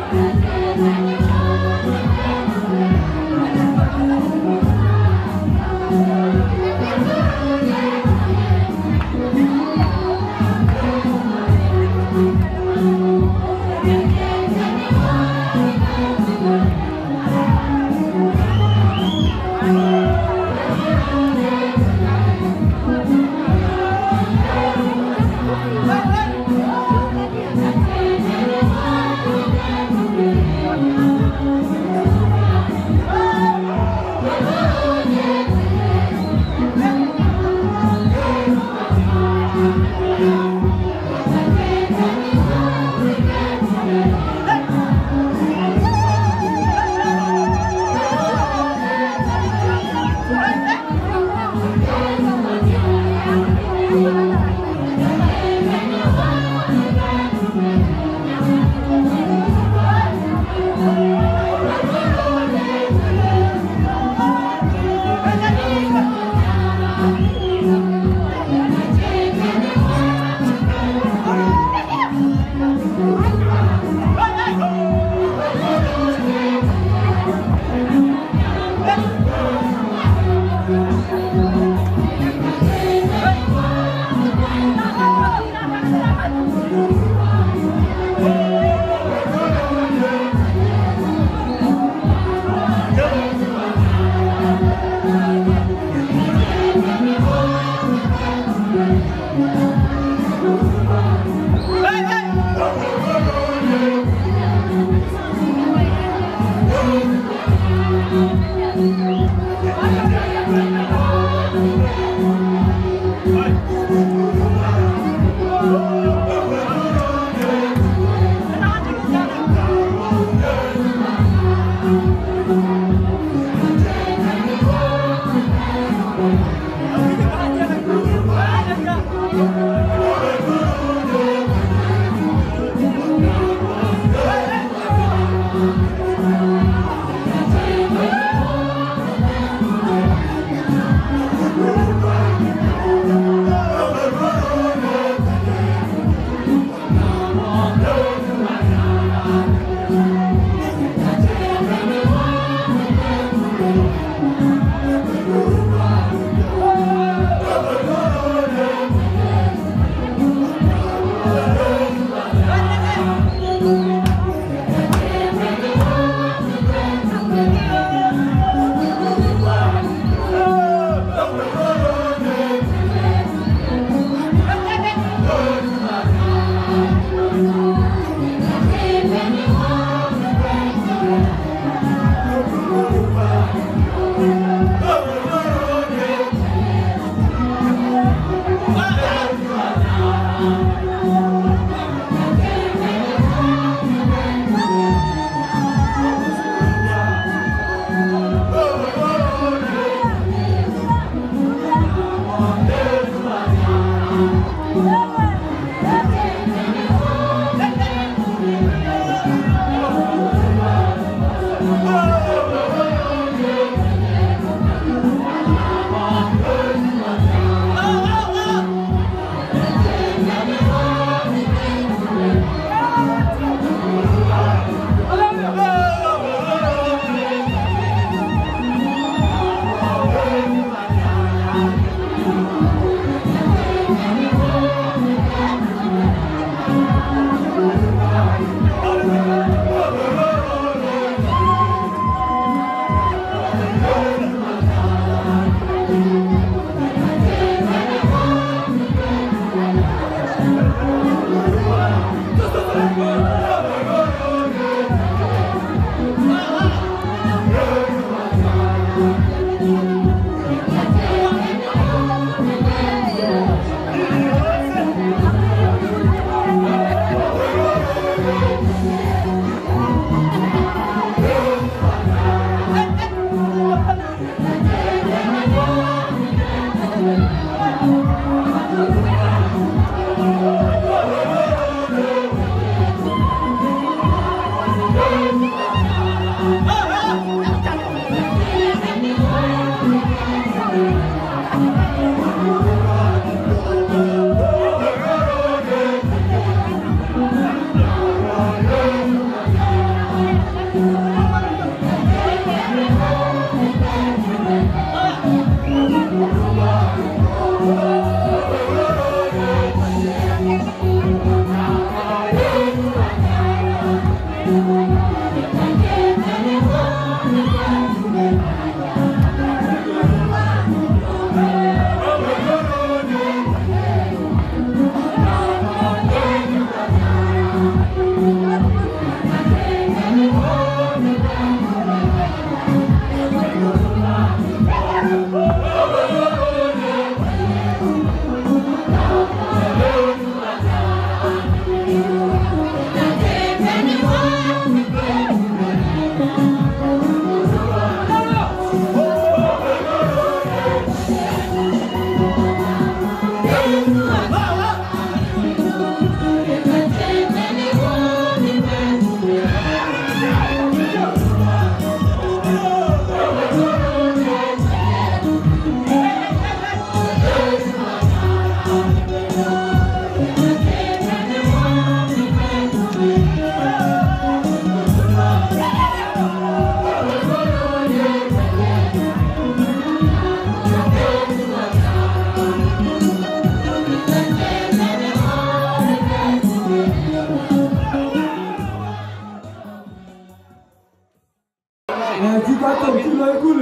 Eh, cï ka thok cï loi kul.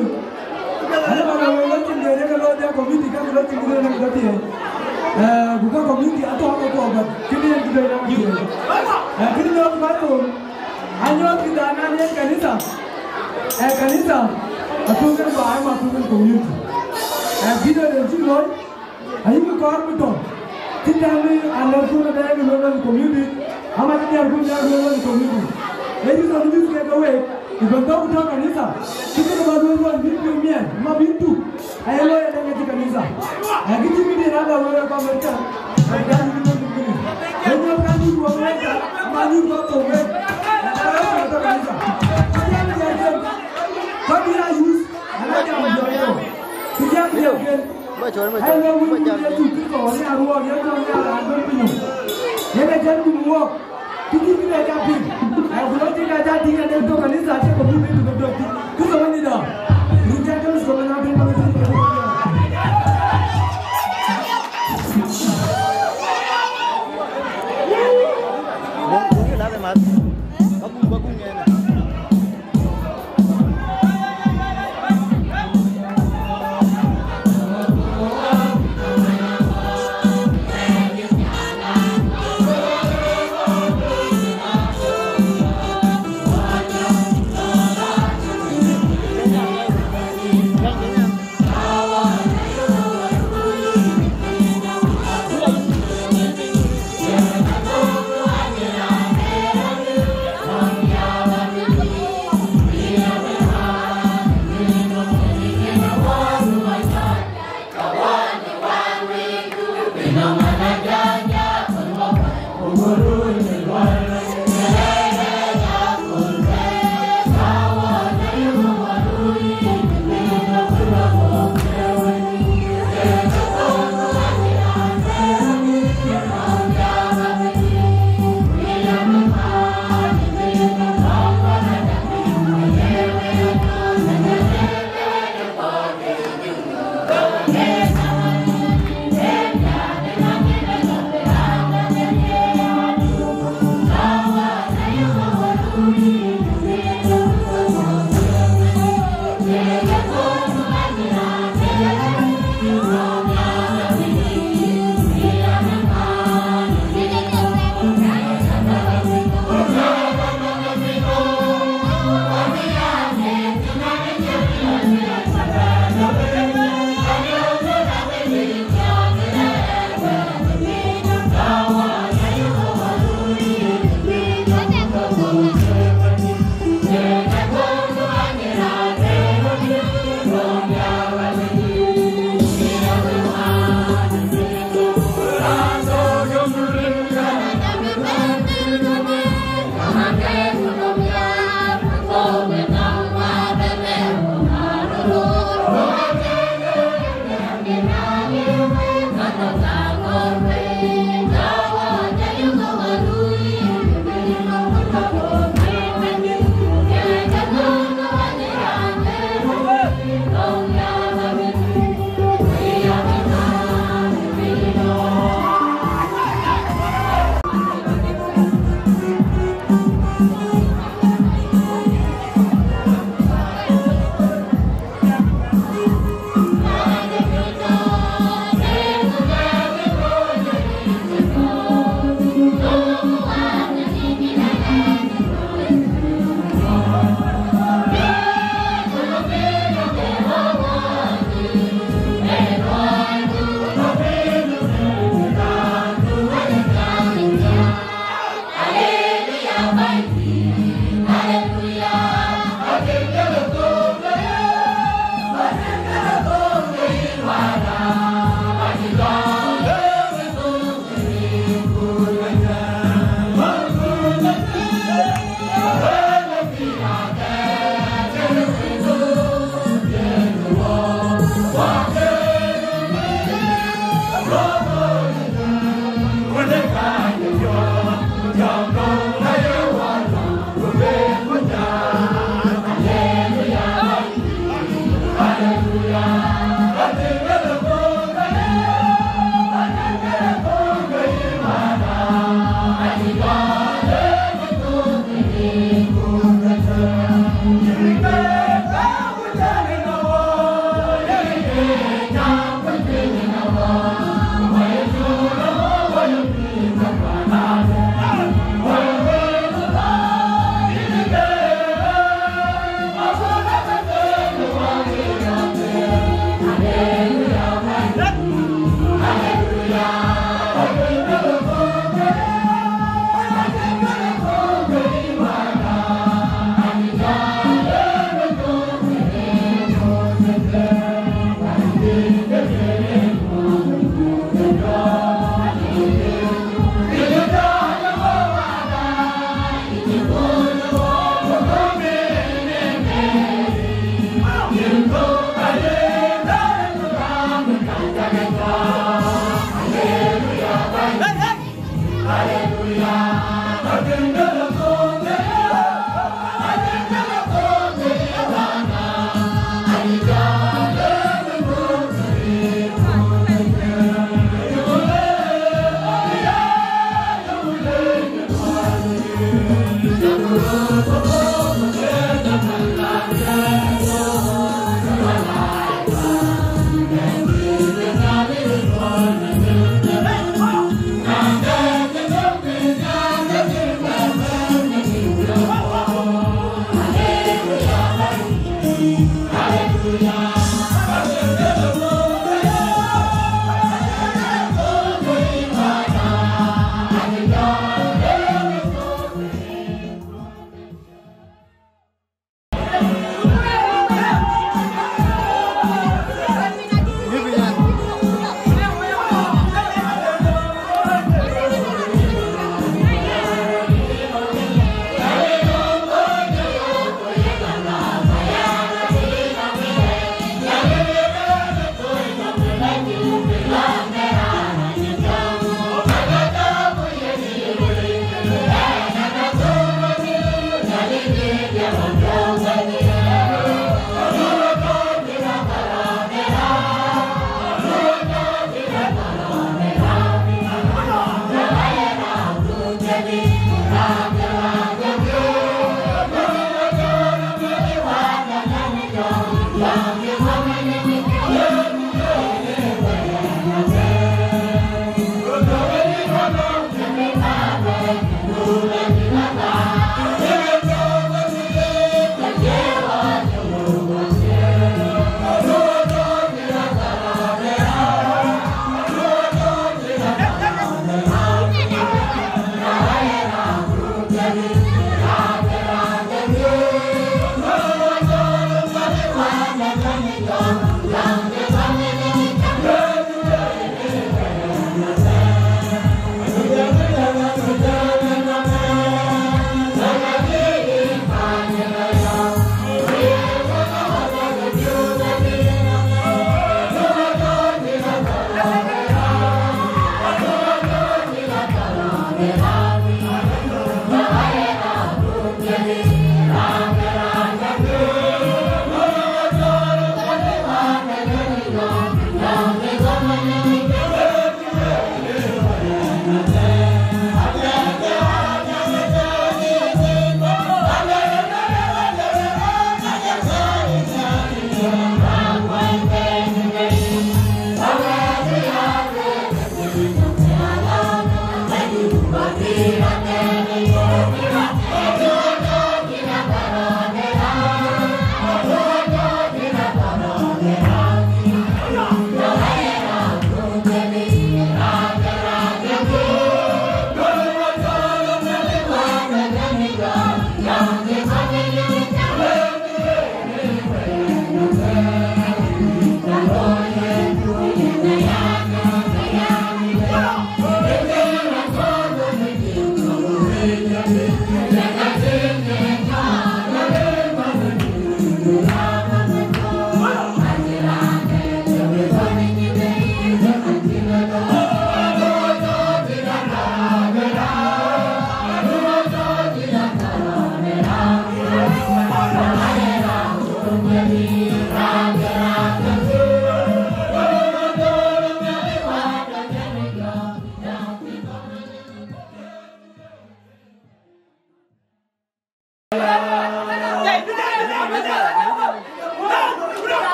Ala ba la wël la cïn de ne ke loi de committee, ka ke loi cïn de ne ke loi de. Eh, ku ka committee atɔ̈ ke kɔɔr, but kënë yen kë de na ke. Eh, kënë loi ba thok. Anyɔk kë da na ne kanisa. Eh, kanisa. Atɔ̈ ke ba ai ma atɔ̈ ke community. Eh, video de cï loi. Ayï kɔɔr bï tɔ̈. Cï tɛ̈n bï alɛ̈thkun ë bɛ̈ɛ̈i bï luel wek community, ama cï diɛɛrkun bï luel wek community. Ee yï thɔn bï kek ke week, ku bɛ̈n bä ku tɔ̈ kanitha. Cï kek bä luel wek bï piɔ̈u miɛt, ma bï tuk. Aye looi ë dɛ̈ŋ ë cï kanitha. Ë kë cï bï diɛɛr aba luel wek bä mɛt cä. Ë dɛ̈ŋ bï luel bï bï. Ë nyɔk ka nyuc wek wek cä, ama nyuc bä thou wek. Ë ka rɛ̈ɛ̈r tɔ̈ kanitha. Cï diɛɛr diɛɛr ken. Ka bï a yuth, ana jam jɔl tɔ̈. Cï diɛɛr diɛɛr ken. Ba cɔl, ba cɔl, ba jam. Yesu Kërtho, ë Nhialic Wä, Yesu ë Nhialic Raan bɛ̈n piny. Yen ë jɛn dum wɔk.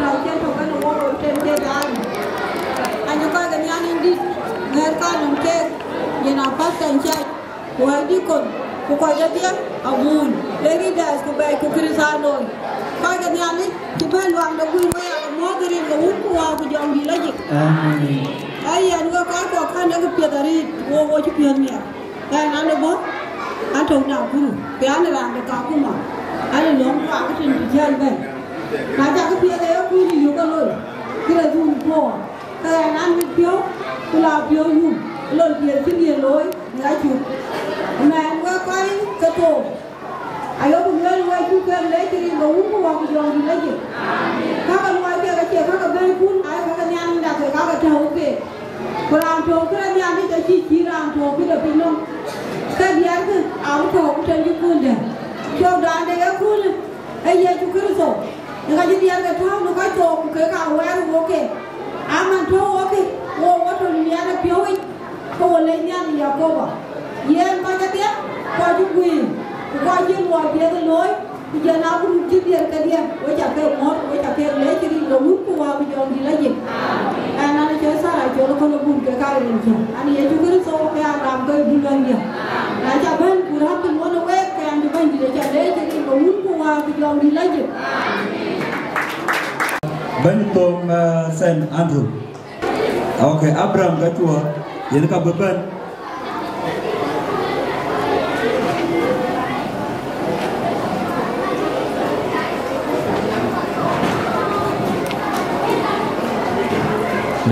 Acïn tök kenë wok, wok tem ke daai. Anyï kɔc ke Nhialic dït, ŋɛ̈ɛ̈r kanɔm keek, yen a pastor in charge, ku wɛ̈ɛ̈t deacon, ku kɔc kedhie, abun, leaders, ku bɛ̈ɛ̈c, ku Krïthian looi. Kɔc ke Nhialic cï bɛ̈n luaŋde guiir, wek aa ke muɔ̈ɔ̈th rin ke Wun ku Wät ku Jɔŋdït Lajik. Amen. Ee yen wek kɔc kɔ̈k kän ë ke piɛth arëët, wok, wok cï piɔ̈ɔ̈th miɛt. Ɣɛn an, ë bɔ̈, an, tɔ̈u Nakuru, ke an, ë raan de Kakuma, an, ë lɔ̈ŋ kuak tën të jäl bɛ̈n. Na cak piɛth ë yekun ë yök ë loi, kërɛɛc wun puɔ̈ɔ̈r, ke ɣɛn an, mit piɔ̈u, ku la piɔ̈u yum, ë lon piɛth cï diɛ̈n looi në acuk. Mɛn wek kɔc ke thook, ayok lueel wek cuk ke leec rin ke Wun ku Wät ku Jɔŋdït Lajik. Ka ke luɔi kek acie ka ke bɛ̈ɛ̈ikun, aa ka ke Nhialic dak ke ka ke tɔ̈u keek. Ku raan tɔ̈u këde Nhialic acï cït raan tɔ̈u këde pinynɔm. Ke diɛɛrkï abï tɔ̈u ku tën cï kun dɛ̈t. Cökdan de yekun ë Yecu Kërtho, ë ka cï diɛɛr ke tääu në kɔc thook, ku kek aa wɛ̈ɛ̈r wok keek. Aman tɔ̈u wok kë, wok wo tɔ̈ në miɛt ë piɔ̈u yic, ke wo lec Nhialic Yakoba. Yen kɔc kedhie, kɔc cï guiir, ku kɔc cï luɔi piɛth looi, ku jɔl a group cï diɛɛr kedhie, wek ca ke muɔ̈ɔ̈th, wek ca ke leec rin ke Wun ku Wät ku Jɔŋdït Lajik. Ɣɛn an, cɔl Sarah Col Kɔn Abun ke ka rin cä. An, Yecu Kërtho ke a gam ke duluäŋdiɛ̈. Na ca bɛ̈n ku rɛ̈ɛ̈r piny wën ë week, ke an, cï Bɛ̈nydït aca leec rin ke Wun ku Wät ku Jɔŋdït Lajik. Bɛ̈ny Thom, eh, Saint Andrew. Okay, Abraham Gachua, yen ka bï bɛ̈n.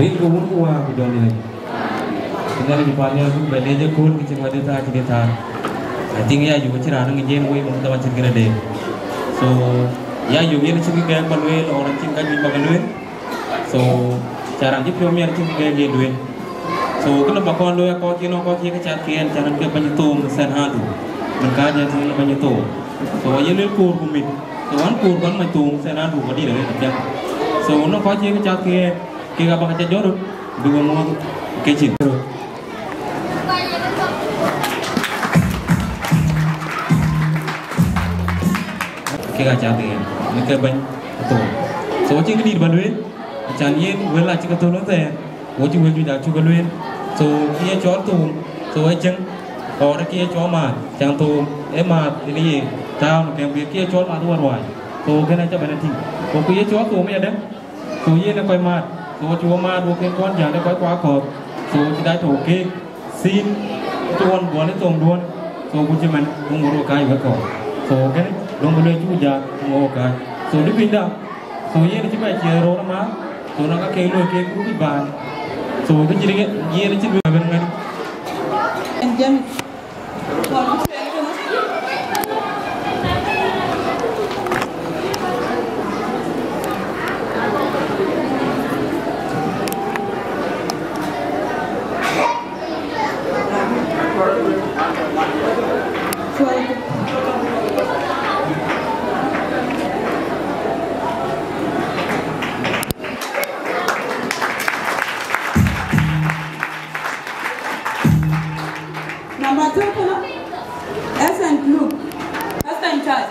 Rin ke Wun ku Wät ku Jɔŋdït Lajik. Ë Nhialic pan nhial buk bɛ leec ëkööl kë cïn wädï thaar cïn dï thaar. I think ya yök acïn raan ŋic yen wei muk dhaman cïn kënë deet. So, ya yök yen acïn kë gɛ̈ɛ̈k ba lueel, or acïn ka juëc ba ke lueel. So, ca raan cï piɔ̈u miɛt acïn kë gɛ̈ɛ̈k yen lueel. So, kënë ba kɔn looi akɔɔr cïn ënɔɔnë kɔc cï ke cath ke ɣɛn, can ke bɛ̈ny Thom Saint Andrew. Mɛn kääc ɣɛn thïn bɛ̈ny Thom. So, aye lueel koor ku mit. So, ɣɛn koor ku ɣɛn mac Thom Saint Andrew ba dït arëët apiɛth. So, ënɔɔnë kɔc cï ke cath ke ɣɛn, kek aba ke ca jɔt röt, bï we muɔ̈ɔ̈th ke cin. Kek aa cath yen, në ke bɛ̈ny Thom. So, acïn këdït ba lueel, acan yen wël acï ke thöl ëthɛɛr, ku acï wël juëc acuk ke lueel. So, kë ye cɔl Thom, so, ee cieŋ, or kë ye cɔl maath, can Thom, ee maath, yen ye tääu në kɛm, ku ye kë ye cɔl maath ë wär ruääi. So, kënë aca bɛ̈n a tïŋ. Ku kë ye cɔl Thom ë yadɛ̈, so, yen ë kɔc maat, so, cï wo maat, wo kën kɔn jäl ë kɔc kua kɔ̈th, so, cï dac tɔ̈u keek, thin, cï ɣɔn buɔl ë thoŋduön, so, ku cï mɛn, ku ŋot wo kääc wek kɔ̈u. So, kënë, döŋ bï lueel cuk jäl, ku ŋot wo kääc. So, dï pinyda, so, yen cï bɛ ciɛɛr röör ë maat, so, na ka kek lueel kek, ku kuc baai. So, kë cï yen cï lueel bɛ̈n ŋɛ̈n. Number two, kënë, Ethel Luke, Ethel Church.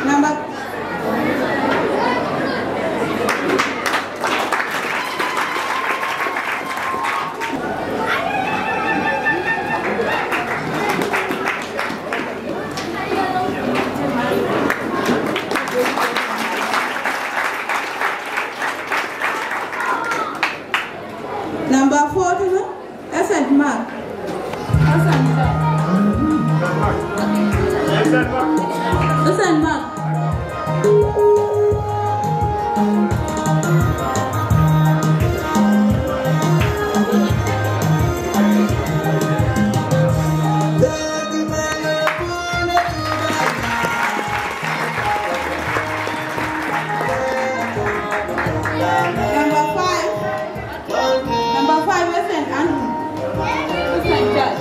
Number, number four, kënë, Ethel Mark. Ethel Mark. Ethel Mark. Number five. Number five, Ethel Andrew. Ethel Church.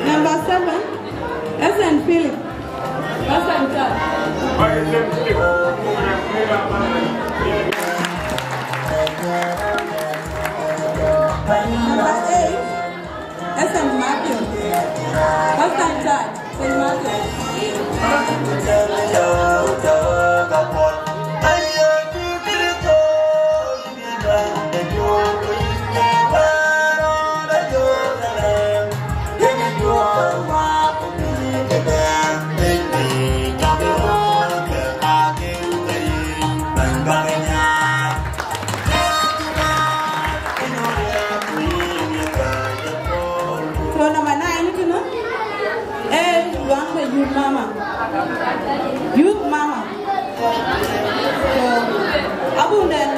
Number seven, Saint Philip. Pastor Richard. Number eight, Saint Matthew. Pastor Richard, Saint Matthew. So number nine, you know, eh, one the youth mama. Youth mama. So, abun den.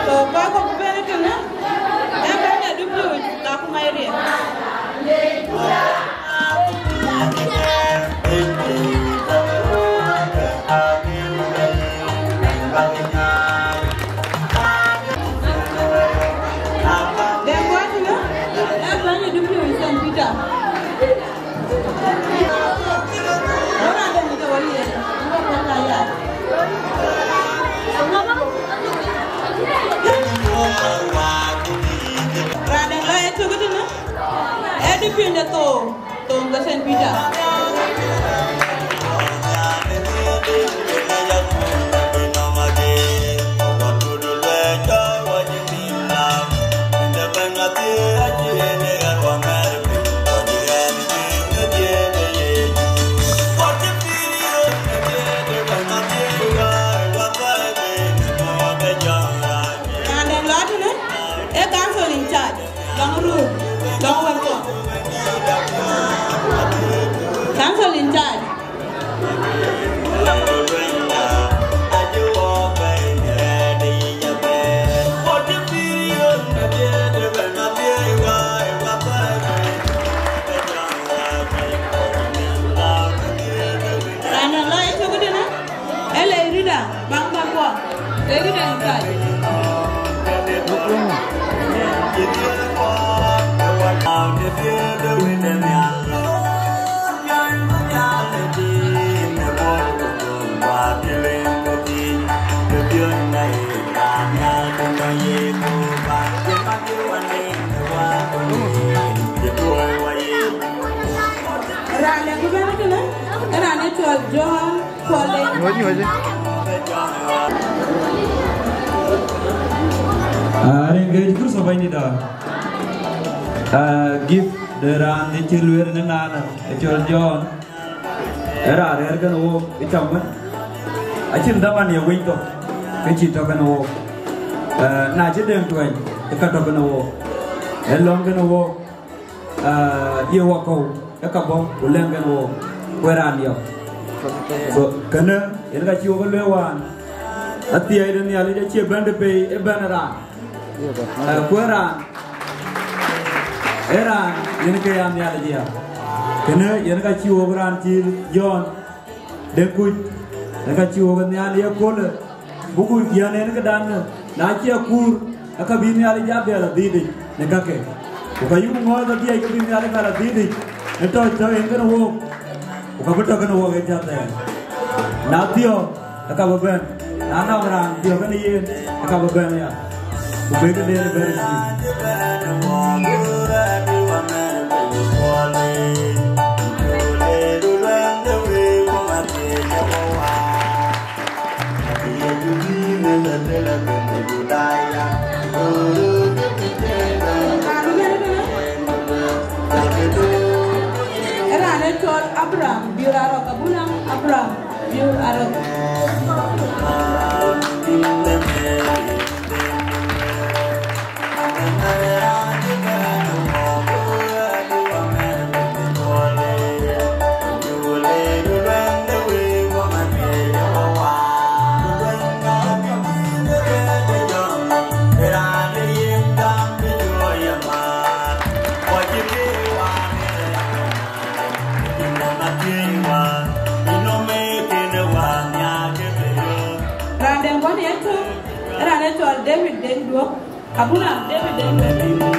So, kɔc kɔ̈k bï bɛ̈n ëtënë, ee bɛ̈ny ë dupiööc, Kakuma area. Dɛ̈ guɔ tënë, ee bɛ̈ny ë dupiööc, Saint Peter. Raan dɛ̈ lɔ ë tök tënë, ee dupiööc de thou, thou ke Saint Peter. Raan dɛ̈ lɔ tënë, ee council in charge, Dɔŋ Ruur, Dɔŋ Wɛ̈lkuɔ. Council in charge. Raan lɔ ë tök tënë, ee Lei Rida, baŋ baŋ guɔ. Lei Rida in charge. Raan dɛ̈ ku bɛ̈n kënë, ee raan ë cɔl John Kuɔl Dec. Nyuɔ̈c, nyuɔ̈c. Ah, rin ke fursa bɛ̈nydït da. Ah, gift de raan de cï lueel në naanë, ë cɔl John. Ë raan rɛ̈ɛ̈r kenë wook ë cam wën. Acïn dhaman ye winy thok, ke cï tɔ̈ kenë wook. Eh, na cï Deŋ tuɛny, ke ka tɔ̈ kenë wook. Ë lɔ̈ŋ kenë wook, eh, ye wakɔ̈u, ke ka bɔ̈, ku lɛ̈ŋ kenë wook, ku ë raan diɔ̈k. So, kënë, yen ka cï wok lueel wään. Athiɛɛi de Nhialic acie bɛ̈n de pei, ë bɛ̈n raan. Eh, ku ë raan. Ee raan yen ke ya Nhialic ya. Kënë yen ka cï wok raan cï Jɔn Deŋ Kuc, yen ka cï wok Nhialic ye köölë, buku yɛn en këdan, na cï akuur, aka bï Nhialic ya bɛ̈ɛ̈r adhitic në kake. Ku ka yuk ŋɔɔth adhiɛc ke bï Nhialic bɛ̈ɛ̈r adhitic në tɔ̈c tɔ̈ en kënë wok, ku ka bï tɔ̈ kënë wok en cath thɛɛr. Na thiɔ̈k, aka bï bɛ̈n. Na nɔŋ raan thiɔ̈k kënë yen, aka bï bɛ̈n ya. Ku bï këden bɛ̈n cï. Ë raan ë cɔl Abraham Biol Arok, abuna Abraham Biol Arok. Raan dɛ̈ bɔ̈ në yɛn tök, raan ë cɔl David Deŋ Duɔ̈k, abuna David Deŋ Duɔ̈k.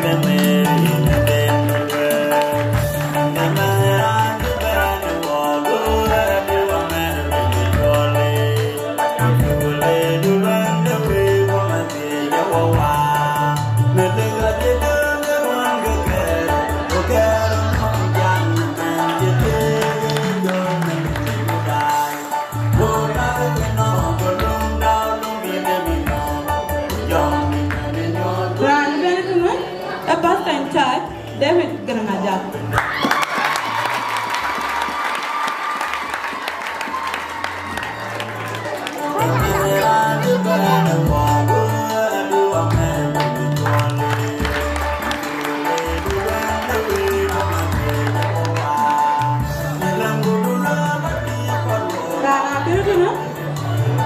Raan bɛ̈n kënë ë pastor in charge, David Garaŋ Ajak. Raan abï kënë,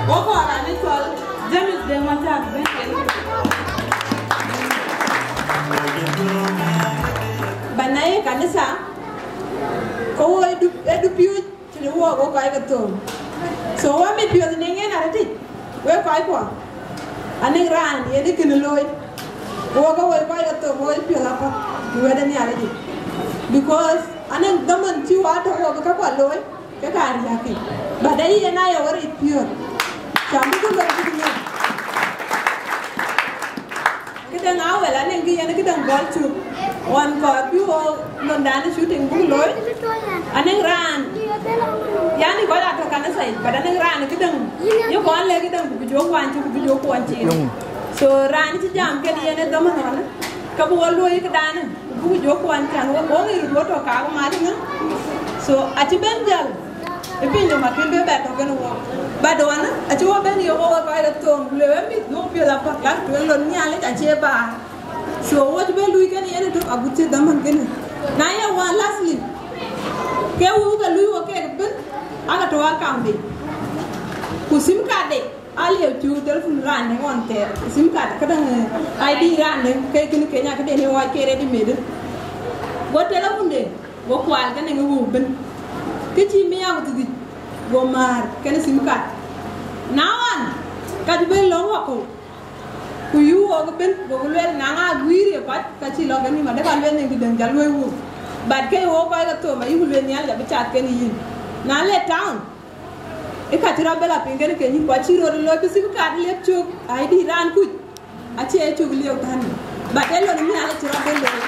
wok kɔɔr raan ë cɔl James Deŋ Mathaak bɛ̈n. Bɛ̈n na ye kanitha, ke wo ë du, ë du piööc. Cïn wok, wok kɔc ke thöŋ. So, wɔ mit piɔ̈ɔ̈th në ŋen arëtic, wek kɔckuɔ. Anëŋ raan yen ë kënë looi. Wok ke wek kɔc ke thöŋ, wok piɔ̈ɔ̈th apath, bï wɛ̈t ë Nhialic yic. Because anëŋ dhaman cï wɔ tɔ̈ wok bï käkuɔ looi, ke ka riääk yic. But ayï yen aye wɔ ric piɔ̈ɔ̈th. Cam bï ku looi bï ku ŋic. Këdäŋ awel anëŋ kë yen këdäŋ gɔl cuk. Ɣɔn kɔɔr bï wo londan ë shooting buk looi. Anëŋ raan. Yani kɔc atɔ̈ kanitha yic, but anëŋ raan këdäŋ. Ye kɔn lɛ̈k këdäŋ ku bï jɔ kuany cï, ku bï jɔ kuɔny cï. So raan cï jam kën yen ë dhaman ɣɔn, ke bï wo luöi këdan, ku bï jɔ kuany cän wo, wo ŋic röt wo tɔ̈ kak mat ënë. So acï ben jäl. Ë piny nɔm akën bï bɛ tɔ̈ kën wok. But ɣɔn, acï wɔ ben yök wɔ kɔc rɔt thöŋ, ku le wek mïth, duɔ̈k piɔ̈ɔ̈th apath, ka tueŋ lon Nhialic acie baar. So wɔ cï ben luui kën yen ëtök agut cï dhaman kënë. Na ye wään lastly, ke wëu ke luui wɔ kek ëbën, aka tɔ̈ akam bei. Ku sim card de, aliep cuk telephone raan de ɣɔn thɛɛr. Sim card, këdäŋ, eh, I D raan de, ke kën Kenya këden ye wac ke ready made. Go telephone de, go kual kënë ŋic wëu ëbën. Kë cï miak dhïc, go määr kënë sim card. Na ɣɔn, ka cï ben lɔ̈ŋ wakɔ̈u, ku yuk wok ëbën, goku lueel na ŋa guiir ye path, ka cï lɔ ke nïm, adek ka lueel nïn këdäŋ ca luöi wëu. But ke wok kɔc ke thöŋ, ayuk lueel Nhialic abï cath kenë yïn. Na le town, ë ka cï rɔt bɛ la piŋ kënë ke yïn, ku acï röt looi bï sim card liep cök, I D raan kuc. Acie cuk lieu tän, but ë lon Nhialic cï rɔt bï looi.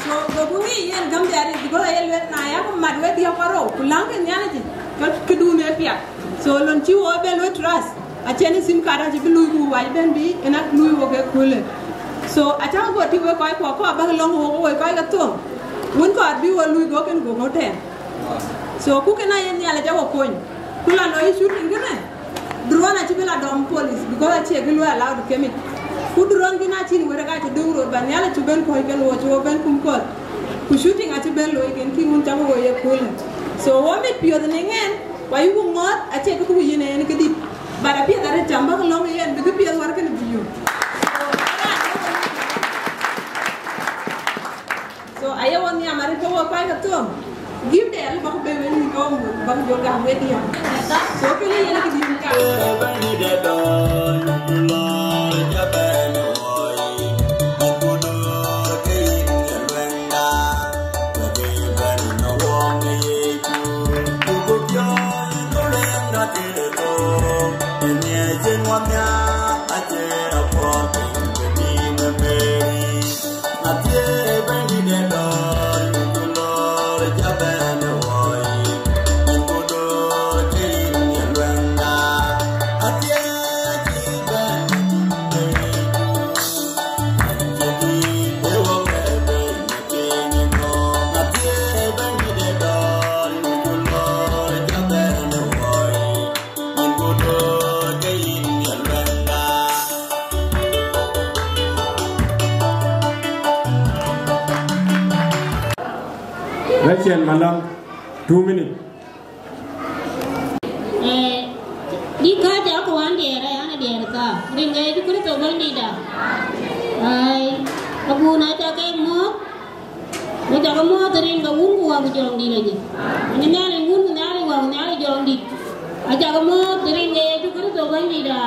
So, goku ŋic yen gäm de arëët, because aye lueel na yak mat wek diäk warou, ku läŋkï Nhialic, ke këdun ee piath. So, lon cï wo ben luöi trust, acïn ë sim card acï bï luui ku wac ben bï, en ak luui wo ke köölë. So, acä go tïŋ wek kɔc kuɔ, kɔc abäk lɔ̈ŋ wo, wo kɔc ke thöŋ. Wën kɔɔr bï wo luui go kën go ŋö tɛ̈ɛ̈n. So, ku kën aye Nhialic awɔ kony. Ku la lɔ yï shooting kënë, drone acï bï la dɔm police, because acie kë luɔi allowed kemic. Ku drone kënë acïn wërë ka cï döŋ rot, ba Nhialic cï ben kɔ̈ɔ̈c kën wo cï wo ben kum kɔ̈th. Ku shooting acï ben looi kën kï wun cak wo ye köölë. So, wo mit piɔ̈ɔ̈th në ŋɛn, ku ayuku ŋɔ̈ɔ̈th, acie kë ku yïn en këdït. But apiɛth arëët cam bäk lɔ̈ŋ yen, bï kë piɛth wär kënë bï yök. So, ë raan ë wo Kɔc ke thom, gïm de alë bäk bɛ wek yï kɔ̈u, bäk jɔ gam wek yam. So kënë yen kë dït ka. Rachel Malang, two minutes. Eh, bï kääc akë wään diɛɛr, ë, an, diɛɛr thaa. Rin ke Yecu Kërtho Bɛ̈nydïïtda. Ai, abun acä ke mɔ̈ɔ̈th, ku cä ke mɔ̈ɔ̈th rin ke Wun ku Wä ku Jɔŋdït Lajik. Në Nhialic Wun ku Nhialic Wä ku Nhialic Jɔŋdït, acä ke mɔ̈ɔ̈th rin ke Yecu Kërtho Bɛ̈nydïïtda.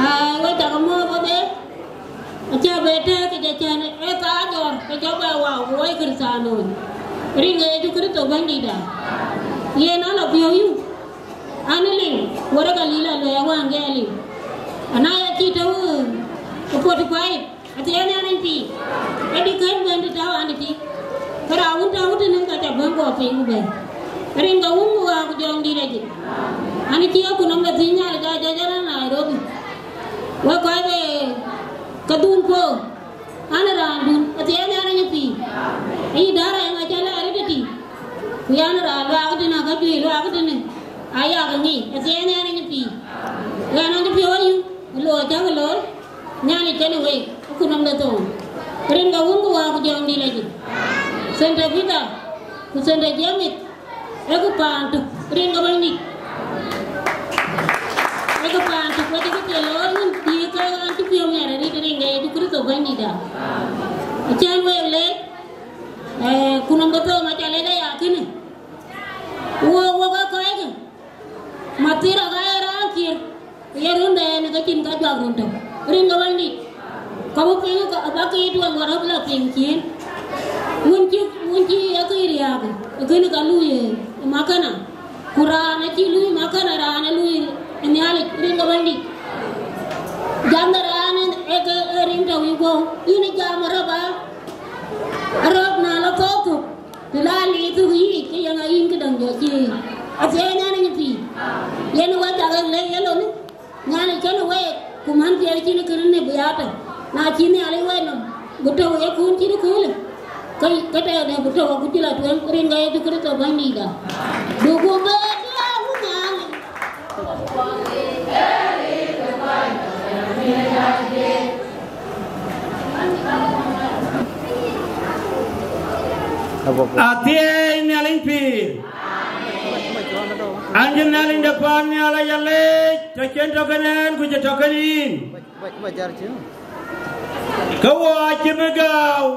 Ai, we cä ke mɔ̈ɔ̈th wadhie. Acä bɛ tëëk kë jɔ cän ë thaa jɔr, ke jɔ bɛ wau, ku wai Kërthanoi. Rin ke Yecu Kërtho Bɛ̈nydïïtda. Yen ala piɔ̈u yï. An, ë liu, wärëk alil aluɛɛk wään ke aliu. Ana ya cï tɔ̈u ë forty five, athiɛɛn an, ë pïïr. Ë dï kën bɛ̈n të tɔ̈u an, ë pïïr. Ke raan wun tɔ̈u tënë ka cä bɛ̈n guɔ piny ku bɛ̈n. Rin ke Wun ku Wä ku Jɔŋdït Lajik. An, ë cï akutnɔm de thïn Nhialic aa jɔc ë raan Nairobi. Wek kɔc ke ke dhun puɔ̈u, an, ë raandun, athiɛɛn an, ë pïïr. Ayï däär ë ŋa cä lɛɛr ë tëtï? Ku yan, ë raan luaak tënë, ka juëc luaak tënë, aya ke ŋic, athiɛɛn an, ë pïïr. Ɣɛn an, cï piɔ̈u ayï, ë looi cä ke looi, Nhialic kenë wek, akutnɔm de thou. Rin ke Wun ku Wä ku Jɔŋdït Lajik. Saint Peter ku Saint James, ee kë paan tök, rin ke Bɛ̈nydït. Ee kë paan tök, wek cï kë piɛth looi wun, bï ke ɣɛn cï piɔ̈u miɛt arëët rin ke Yecu Kërtho Bɛ̈nydïïtda. Acän wek leec, ee, ku nɔm ke thou ma ca lec aya kënë. Wok, wok aa kɔckë, Mathira ka ye raan ciëër. Ku ye run de en ke cïn ka juak run tök. Rin ke Bɛ̈nydït. Ka bï piny ka, ba ke tueŋ warɔ̈p la piŋ ciëën. Wun cï, wun cï ye ke riääk, ë kënë ka lui ë makana. Ku raan acï lui makana, raan ë lui ë Nhialic, rin ke Bɛ̈nydït. Jam de raan ë ke ë rin tɔ̈u yï guɔ̈u. Yïn ë jam arɔ̈p aa, arɔ̈p na lɔ thok thok. Të la liith thuk yiic, ke yen a yïn këdäŋ jɔ cï. Athiɛɛi nɛn ë nyï pïïr. Yen wä cak ë lëi ye lon. Nhialic kenë week, ku män piɛth cïn kënë në bï aa tɔ̈. Na cï Nhialic wɛ̈t nɔm, bï tɔ̈u ë kun cït ëköölë, ke, ke tɛ̈ɛ̈u dɛ bï tɔ̈u, ku cï la tueŋ rin ke Yecu Kërtho Bɛ̈nydïïtda. Duku bɛ diɛɛr wun Nhialic. Athiɛɛi Nhialic pïïr. An cï Nhialic de paannhial aya leec, të cïn tɔ̈ kenë ɛn ku cï tɔ̈ kenë yïn. Ke wɔ acï bï gääu,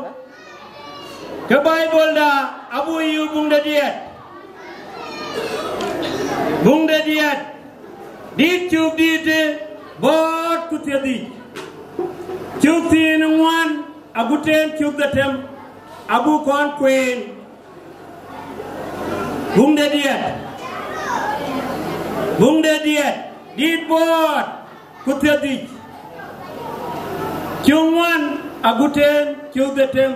ke Baibulda abuk yök buŋ de diɛt. Buŋ de diɛt, dït cök dïïtë bɔ̈ɔ̈t ku thiërdhïc. Cök thiin ŋuan agut en cök dhetem abuk kɔn kueen. Buŋ de diɛt. Buŋ de diɛt, dït bɔ̈ɔ̈t ku thiërdhïc. Cök ŋuan agut en cök dhetem.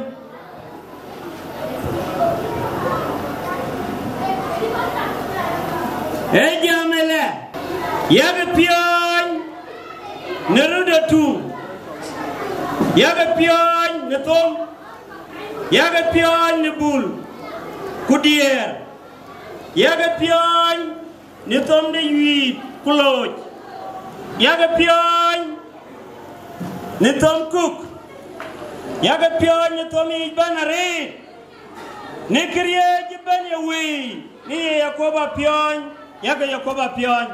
Ee jam ëlë, yak piɔ̈ɔ̈ny në röt ë tuŋ, yak piɔ̈ɔ̈ny në thom, yak piɔ̈ɔ̈ny në bul ku diɛɛr, yak piɔ̈ɔ̈ny në thom de yuiit ku looc, yak piɔ̈ɔ̈ny në thom kuk, yak piɔ̈ɔ̈ny në thom yiic bän arëët, në këriëëc ëbɛ̈n ye wëi, në ye Yakoba piɔ̈ɔ̈ny, yak Yakoba piɔ̈ɔ̈ny.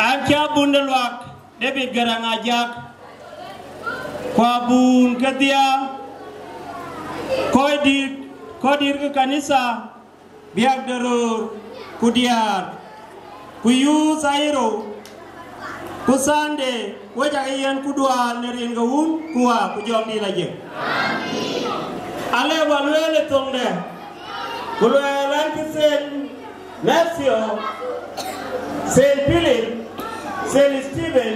An cä bun de luak David Garaŋ Ajak, Ku abun kedhia, kɔcdït, kɔcdït ke kanitha, biäk de röör, ku diäär, ku yuuth ayï rou, ku Sunday, wek aake yiɛ̈n kudual në rin ke Wun, ku Wä, ku Jɔŋdït Lajik. Alë bä lueel ë thoŋde, ku luɛɛl an, cï Saint Matthew, Saint Philip, Saint Stephen,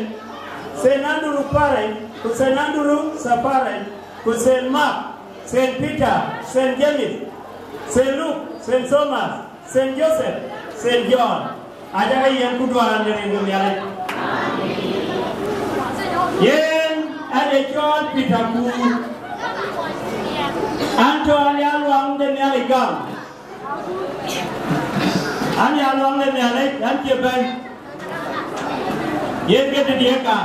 Saint Andrew Parish, ku Saint Andrew Sir Parish, ku Saint Mark, Saint Peter, Saint James, Saint Luke, Saint Thomas, Saint Joseph, Saint John, acakä yiɛ̈n kudual në rin ke Nhialic. Yen an, ee cɔl Peter Kuur, an, tɔ̈ an, ya luaŋ de Nhialic gam. An, ya luaŋ de Nhialic, an, cie bɛ̈ny. Yen ke tëdiɛ̈ ka,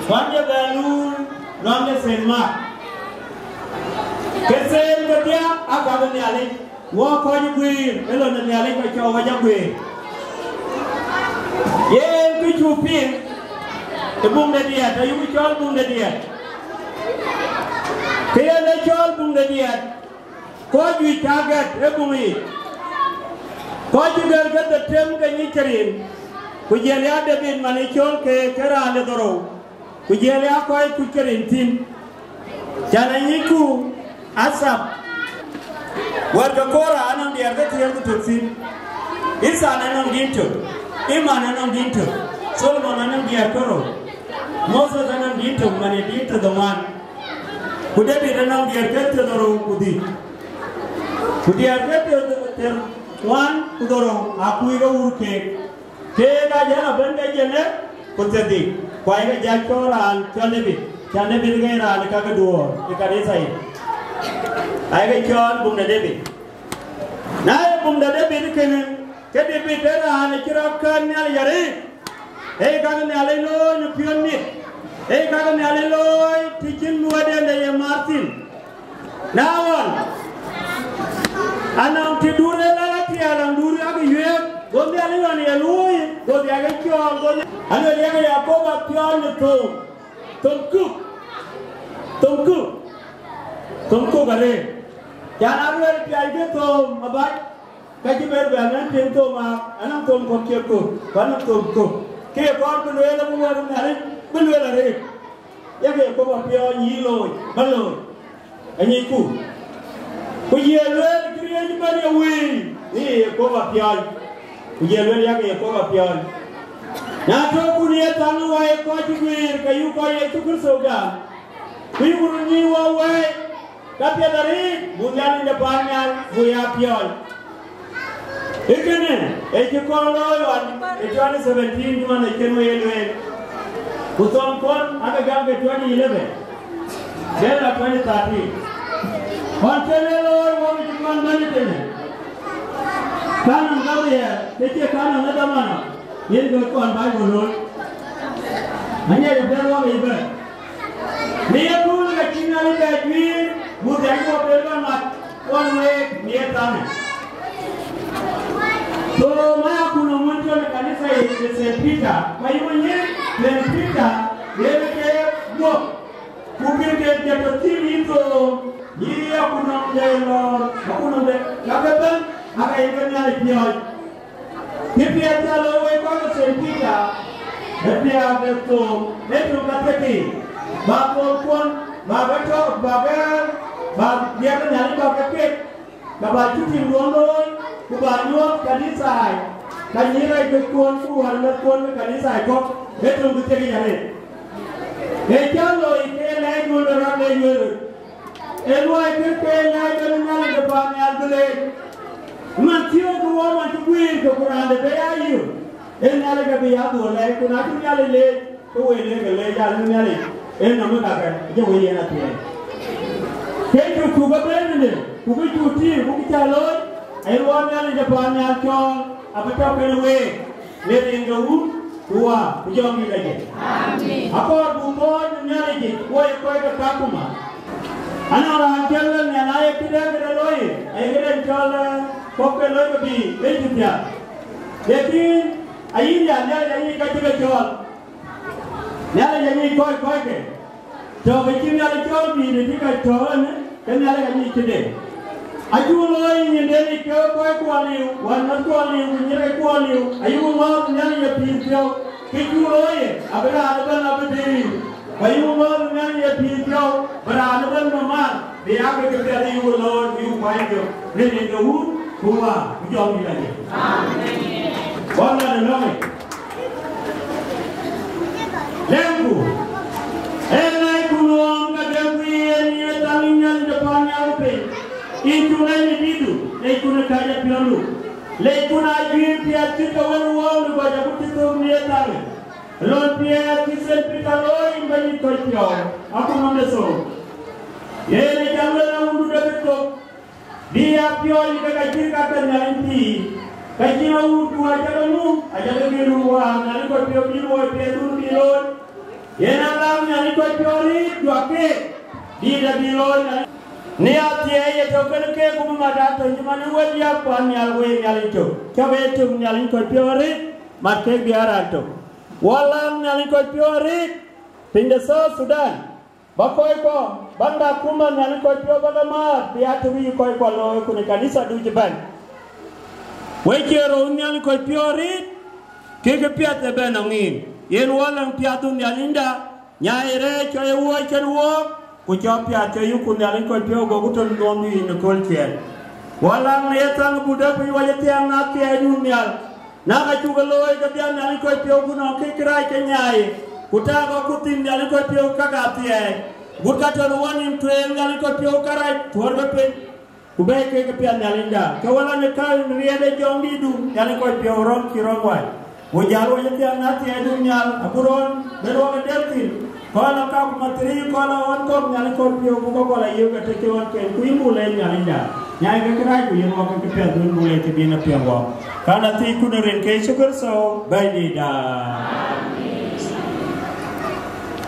ku an, cie bɛ̈ny luur luaŋ de Saint Mark. Ke Saint kedhia aa ka ke Nhialic, wɔ kɔc guiir ë lon de Nhialic, kɔc cɔk wɔ jɔ guiir. Yen kë cuk piŋ ë buŋ de diɛt, ayuk cɔl buŋ de diɛt. Kë yen ë cɔl buŋ de diɛt, kɔc juëc cä gɛ̈t ë buŋ yic, kɔc cï gɛ̈t ke dhetem ke nyic cï rin, ku jiɛl ya David man ë cɔl ke ke raan de dhorou, ku jiɛl ya kɔc kuc cï rin thïn. Can anyicku Asap, wɛ̈t ke Kora anɔŋ diɛɛr ke thiëër ku tök thïn. Ethan anɔŋ dït tök, Eman anɔŋ dït tök, Solomon anɔŋ diɛɛr ke rou, Moses anɔŋ dït tök man ë dït tök ŋuan, ku David anɔŋ diɛɛr ke thiëër rou ku dhïc, ku diɛɛr ke thiëër ŋuan ku dhorou akuc ke wur keek. Keek aa jäl abɛ̈n ke jënë ku thiërdhïc, ku ayeke jäl cɔl raan cɔl David, can David ke raan ë ka ke duɔ̈ɔ̈r ë kanitha yic, ayeke cɔl buŋ de David. Na ye buŋ de David kënë, ke David ee raan ë cï rɔt kɛ̈n Nhialic arëët, ee ka ke Nhialic looi në piɔ̈n mit, ee ka ke Nhialic looi të cïn luɔiden de ye mar thïn. Na ɣɔn, anɔŋ të dur ë lɛ̈k atiɛɛl, anɔŋ dur yak yuëëk, go Nhialic ɣɔn ye luui, go dhiɛl ke cɔɔl, go Nhialic, aluel yak Yakobo apiɔl në thom, thom kuk, thom kuk, thom kuk arëët. Can aluel piac ke thom abac, ka cï ber bɛ̈n ɛn tiŋ thom aa, anɔŋ thom kɔ̈k cie kök, ku anɔŋ thom kök. Ke ye kɔɔr bï lueel abï wär Nhialic, bï lueel arëët. Yak Yakobo apiɔl yï looi, bä looi, anyicku. Ku ye lueel këriëëc bɛ̈n ye wëi, ni Yakobo apiɔl. Ku ye lueel yak Yakobo apiɔl. Na tɔ̈kun ye thaŋ ë wai kɔc cï guiir, ke yuk kɔc Yecu Kërtho gam, ku yuk röt nyïïn wɔ wɛ̈ɛ̈i, ka piɛth arëët, buk Nhialic de paannhial, buk ya piɔl. Ee kënë, ee cï kɔn looi ɣɔn ë twenty seventeen, cï man ë cïn wëi lueel. Ku thom kɔn aake gam ke twenty eleven, bɛ̈n la twenty thirteen. Ɣɔn cï le looi wok cï kɔn bɛ̈n ë tënë. Kaŋ nɔm gam ë yɛ, ke cie kaŋ nɔm ë dhamana, yen ke kɔn Baibul looi. Aŋiɛc ë piɛth wok ë bɛ̈n. Në ye kööl ka cï Nhialic bɛ juiir, buk dhiac wɔ bɛ̈n bä mat ɣɔn week në ye thaŋë. So, ma ya kun ë ŋuɔ̈n cɔl ë kanitha yic ë Saint Peter, ma yï ŋuɔ̈n yïn Saint Peter, yen ke guɔ̈p, ku bï ke jɔt tɔ̈ thïn yï thou, yï akutnɔm de lɔɔr, akutnɔm de, ka ke bɛ̈n, aka ye ke Nhialic piɔ̈ɔ̈c. Kë piɛth cä looi wek kɔc ke Saint Peter, ë piäät de thou, ë tök ka thekï, bä thou kuɔn, bä ke tɔ̈k, bä ke, bä diɛt Nhialic bä ke kuet, ka bä cï tïŋ duɔ̈n looi, ku bä nyuɔɔth kanithai, ka nyïïr rɛc ke kuɔn, ku wär meth kuɔn ke kanithai kɔ̈k, ë tök kë thekï arëët. Ee cä looi ke lɛc duɔ̈n de rɔt le yuëër röt. Ee luɔi kë ke lɛc bɛ̈n Nhialic de paannhial bï leec. Man thiöök ke wɔ man cï guiir ke ku raan de bɛ̈i aa yök, ee Nhialic abï ya dhuɔ̈k lɛc, ku na cï Nhialic leec, ke wëi leec ke leec, aa lëu Nhialic, ee nɔm ë kakë, jɔ wëi yen athiɛɛi. Ke cuk cuk ëbɛ̈n ënë, ku kë cuk tïŋ, ku kë cä looi, ee luɔi Nhialic de paannhial cɔɔl, abï tɔ̈ kën week. Në rin ke Wun, ku Wä, ku Jɔŋdït Lajik. Amen. Akɔɔr buk kɔc në Nhialic yic, woi kɔc ke Kakuma. Anɔŋ raan cï lɔ nhial, aye këdë këde looi, aye këden cɔl, eh, kɔ̈k ke looi ke bï bec thiäk. Lakin ayï ya Nhialic aŋic ka cï ke cɔɔl. Nhialic aŋic kɔc kɔckë. Tɔ̈ ke cï Nhialic cɔɔl bï në cï ka tɔ̈ ënë, ke Nhialic anyic këde. Acuk looi nyin den yic ke kɔc kuɔ liu, wänmäth kuɔ liu, ku nyïïr kuɔ liu, ayï ku ŋɔ̈ɔ̈th Nhialic ye pïïr piɔ̈u, ke cuk looi ye, abï raan ëbɛ̈n abï dïïr. Ku ayï ku ŋɔ̈ɔ̈th Nhialic ye pïïr piɔ̈u, bï raan ëbɛ̈n bï mat, bï aa ke këpiɛth ayï ku looi, bï ku kuany cök, në rin ke Wun, ku Wät, ku Jɔŋdït Lajik. Amen. Wala de lɔŋic. Lɛ̈ŋku, ee lɛcku nuɔɔm ka dɛ̈ŋku yen ye thaŋ Nhialic de pan nhial piny. Yïn cu lɛc në dïtdu, lɛcku në kääc ë piɔ̈ndu. Lɛcku në ajuëër piɛth cït ke wën wɔɔk në kɔc abï cï thök në ye thaŋë. Lon piɛth cï Thaint Peter looi yïn Bɛ̈nydït kɔc piɔ̈u, akuma de thou. Yen ë jam wën awundu Debit thok. Bï ya piɔ̈ɔ̈c ke ka cït ka ke Nhialic pïïr, ka cïn awuut ku acä ke muk, acä ke bï run wäär Nhialic kɔc piɔ̈u bï luɔi piɛth run bï looi. Yen alam Nhialic kɔc piɔ̈u rïït juak keek, bï dɛ bï looi Nhialic. Në athiɛɛi ye tök kën keek ku bï mat atɔ̈ cï man ë wël yak kuan nhial wei Nhialic tök. Cä wek tök Nhialic kɔc piɔ̈u rïït, mat keek bï a raan tök. Wɔ alam Nhialic kɔc piɔ̈u rïït, piny de South Sudan. Ba kɔckuɔ, baŋ de akuma Nhialic kɔc piɔ̈u ba ke määr, bï aa tök yï kɔckuɔ looi, ku në kanitha duc ëbɛ̈n. Wek cie rou Nhialic kɔc piɔ̈u rïït, kë kë piɛth ëbɛ̈n nɔŋ yïn. Yen wɔ lɛ̈ŋ piathdu Nhialicda, nyaai rɛɛc cɔl ye wuɔ̈ɔ̈c cïn wook, ku cɔl piath cɔl yïku Nhialic kɔc piɔ̈u goku tön dhuɔ̈ɔ̈mdu yïn ëkööl ciɛɛn. Wɔ laŋ në ye thaŋ buut dɛ̈ piny wɔ cï thiaŋ në athiɛɛidu nhial. Na ka cuk e looi ke bï a Nhialic kɔc piɔ̈u, ku nɔŋ kë kërac ke nyaai, ku taak ɣɔ̈k ku thïn Nhialic kɔc piɔ̈u ka ka thiɛɛi, gut ka tɔ̈ në wɔ nïïm tueŋ Nhialic kɔc piɔ̈u ka rac tuɔ̈r ke piny, ku bɛ̈ɛ̈i kek ke piɛth Nhialicda. Ke wala në käu në riɛɛt ë Jɔŋdïtdu Nhialic kɔc piɔ̈u rɔ̈m cï rɔ̈m wac, ku jäl wɔ cï thiaŋ në athiɛɛidu nhial, agut rɔ̈ɔ̈n ben wɔ ke dɛm thïn. Kɔn ë kaku mathiri, kɔn ë ɣɔn kɔ̈k Nhialic kɔ̈k piɔ̈u, ku kɔ̈k kɔl ayï ke tëk ke ɣɔn ken, ku yïn buk leec Nhialicda. Nyaai ke kërac ku yïn ɣɔ̈k ke piɛth, yïn buk leec ke bïn apiɛŋ ɣɔ̈k. Kɛn athïïc ku në rin ke Yecu Kërtho Bɛ̈nydïïtda.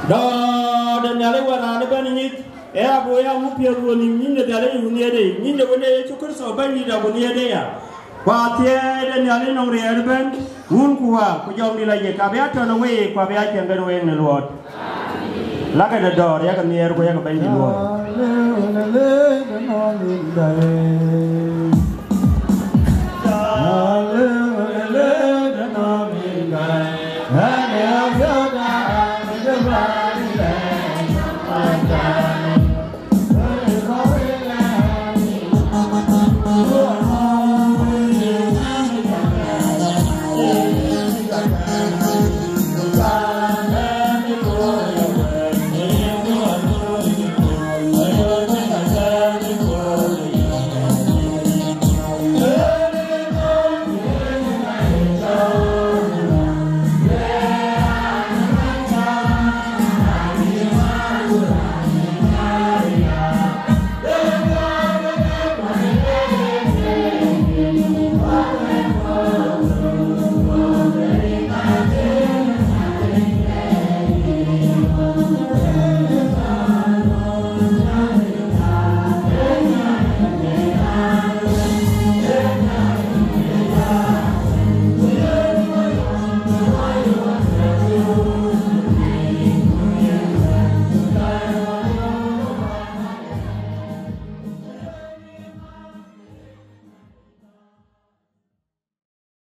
Dɔ̈ɔ̈r de Nhialic wën raan ëbɛ̈n nyic, ee abï ya muk piɛth wën nïïm, nyïny de Nhialic wun ye de, nyïny de Wën de Yecu Kërtho Bɛ̈nydïïtda wun ye de ya. Ku athiɛɛi de Nhialic nɔŋ riɛɛr ëbɛ̈n, Wun ku Wät ku Jɔŋdït Lajik, abï a tɔ̈ në week, ku abï a ciɛŋ kën week në luɔt. Lakë de dɔ̈ɔ̈r, yakë nhiɛɛr ku yakë Bɛ̈nydït luɔt.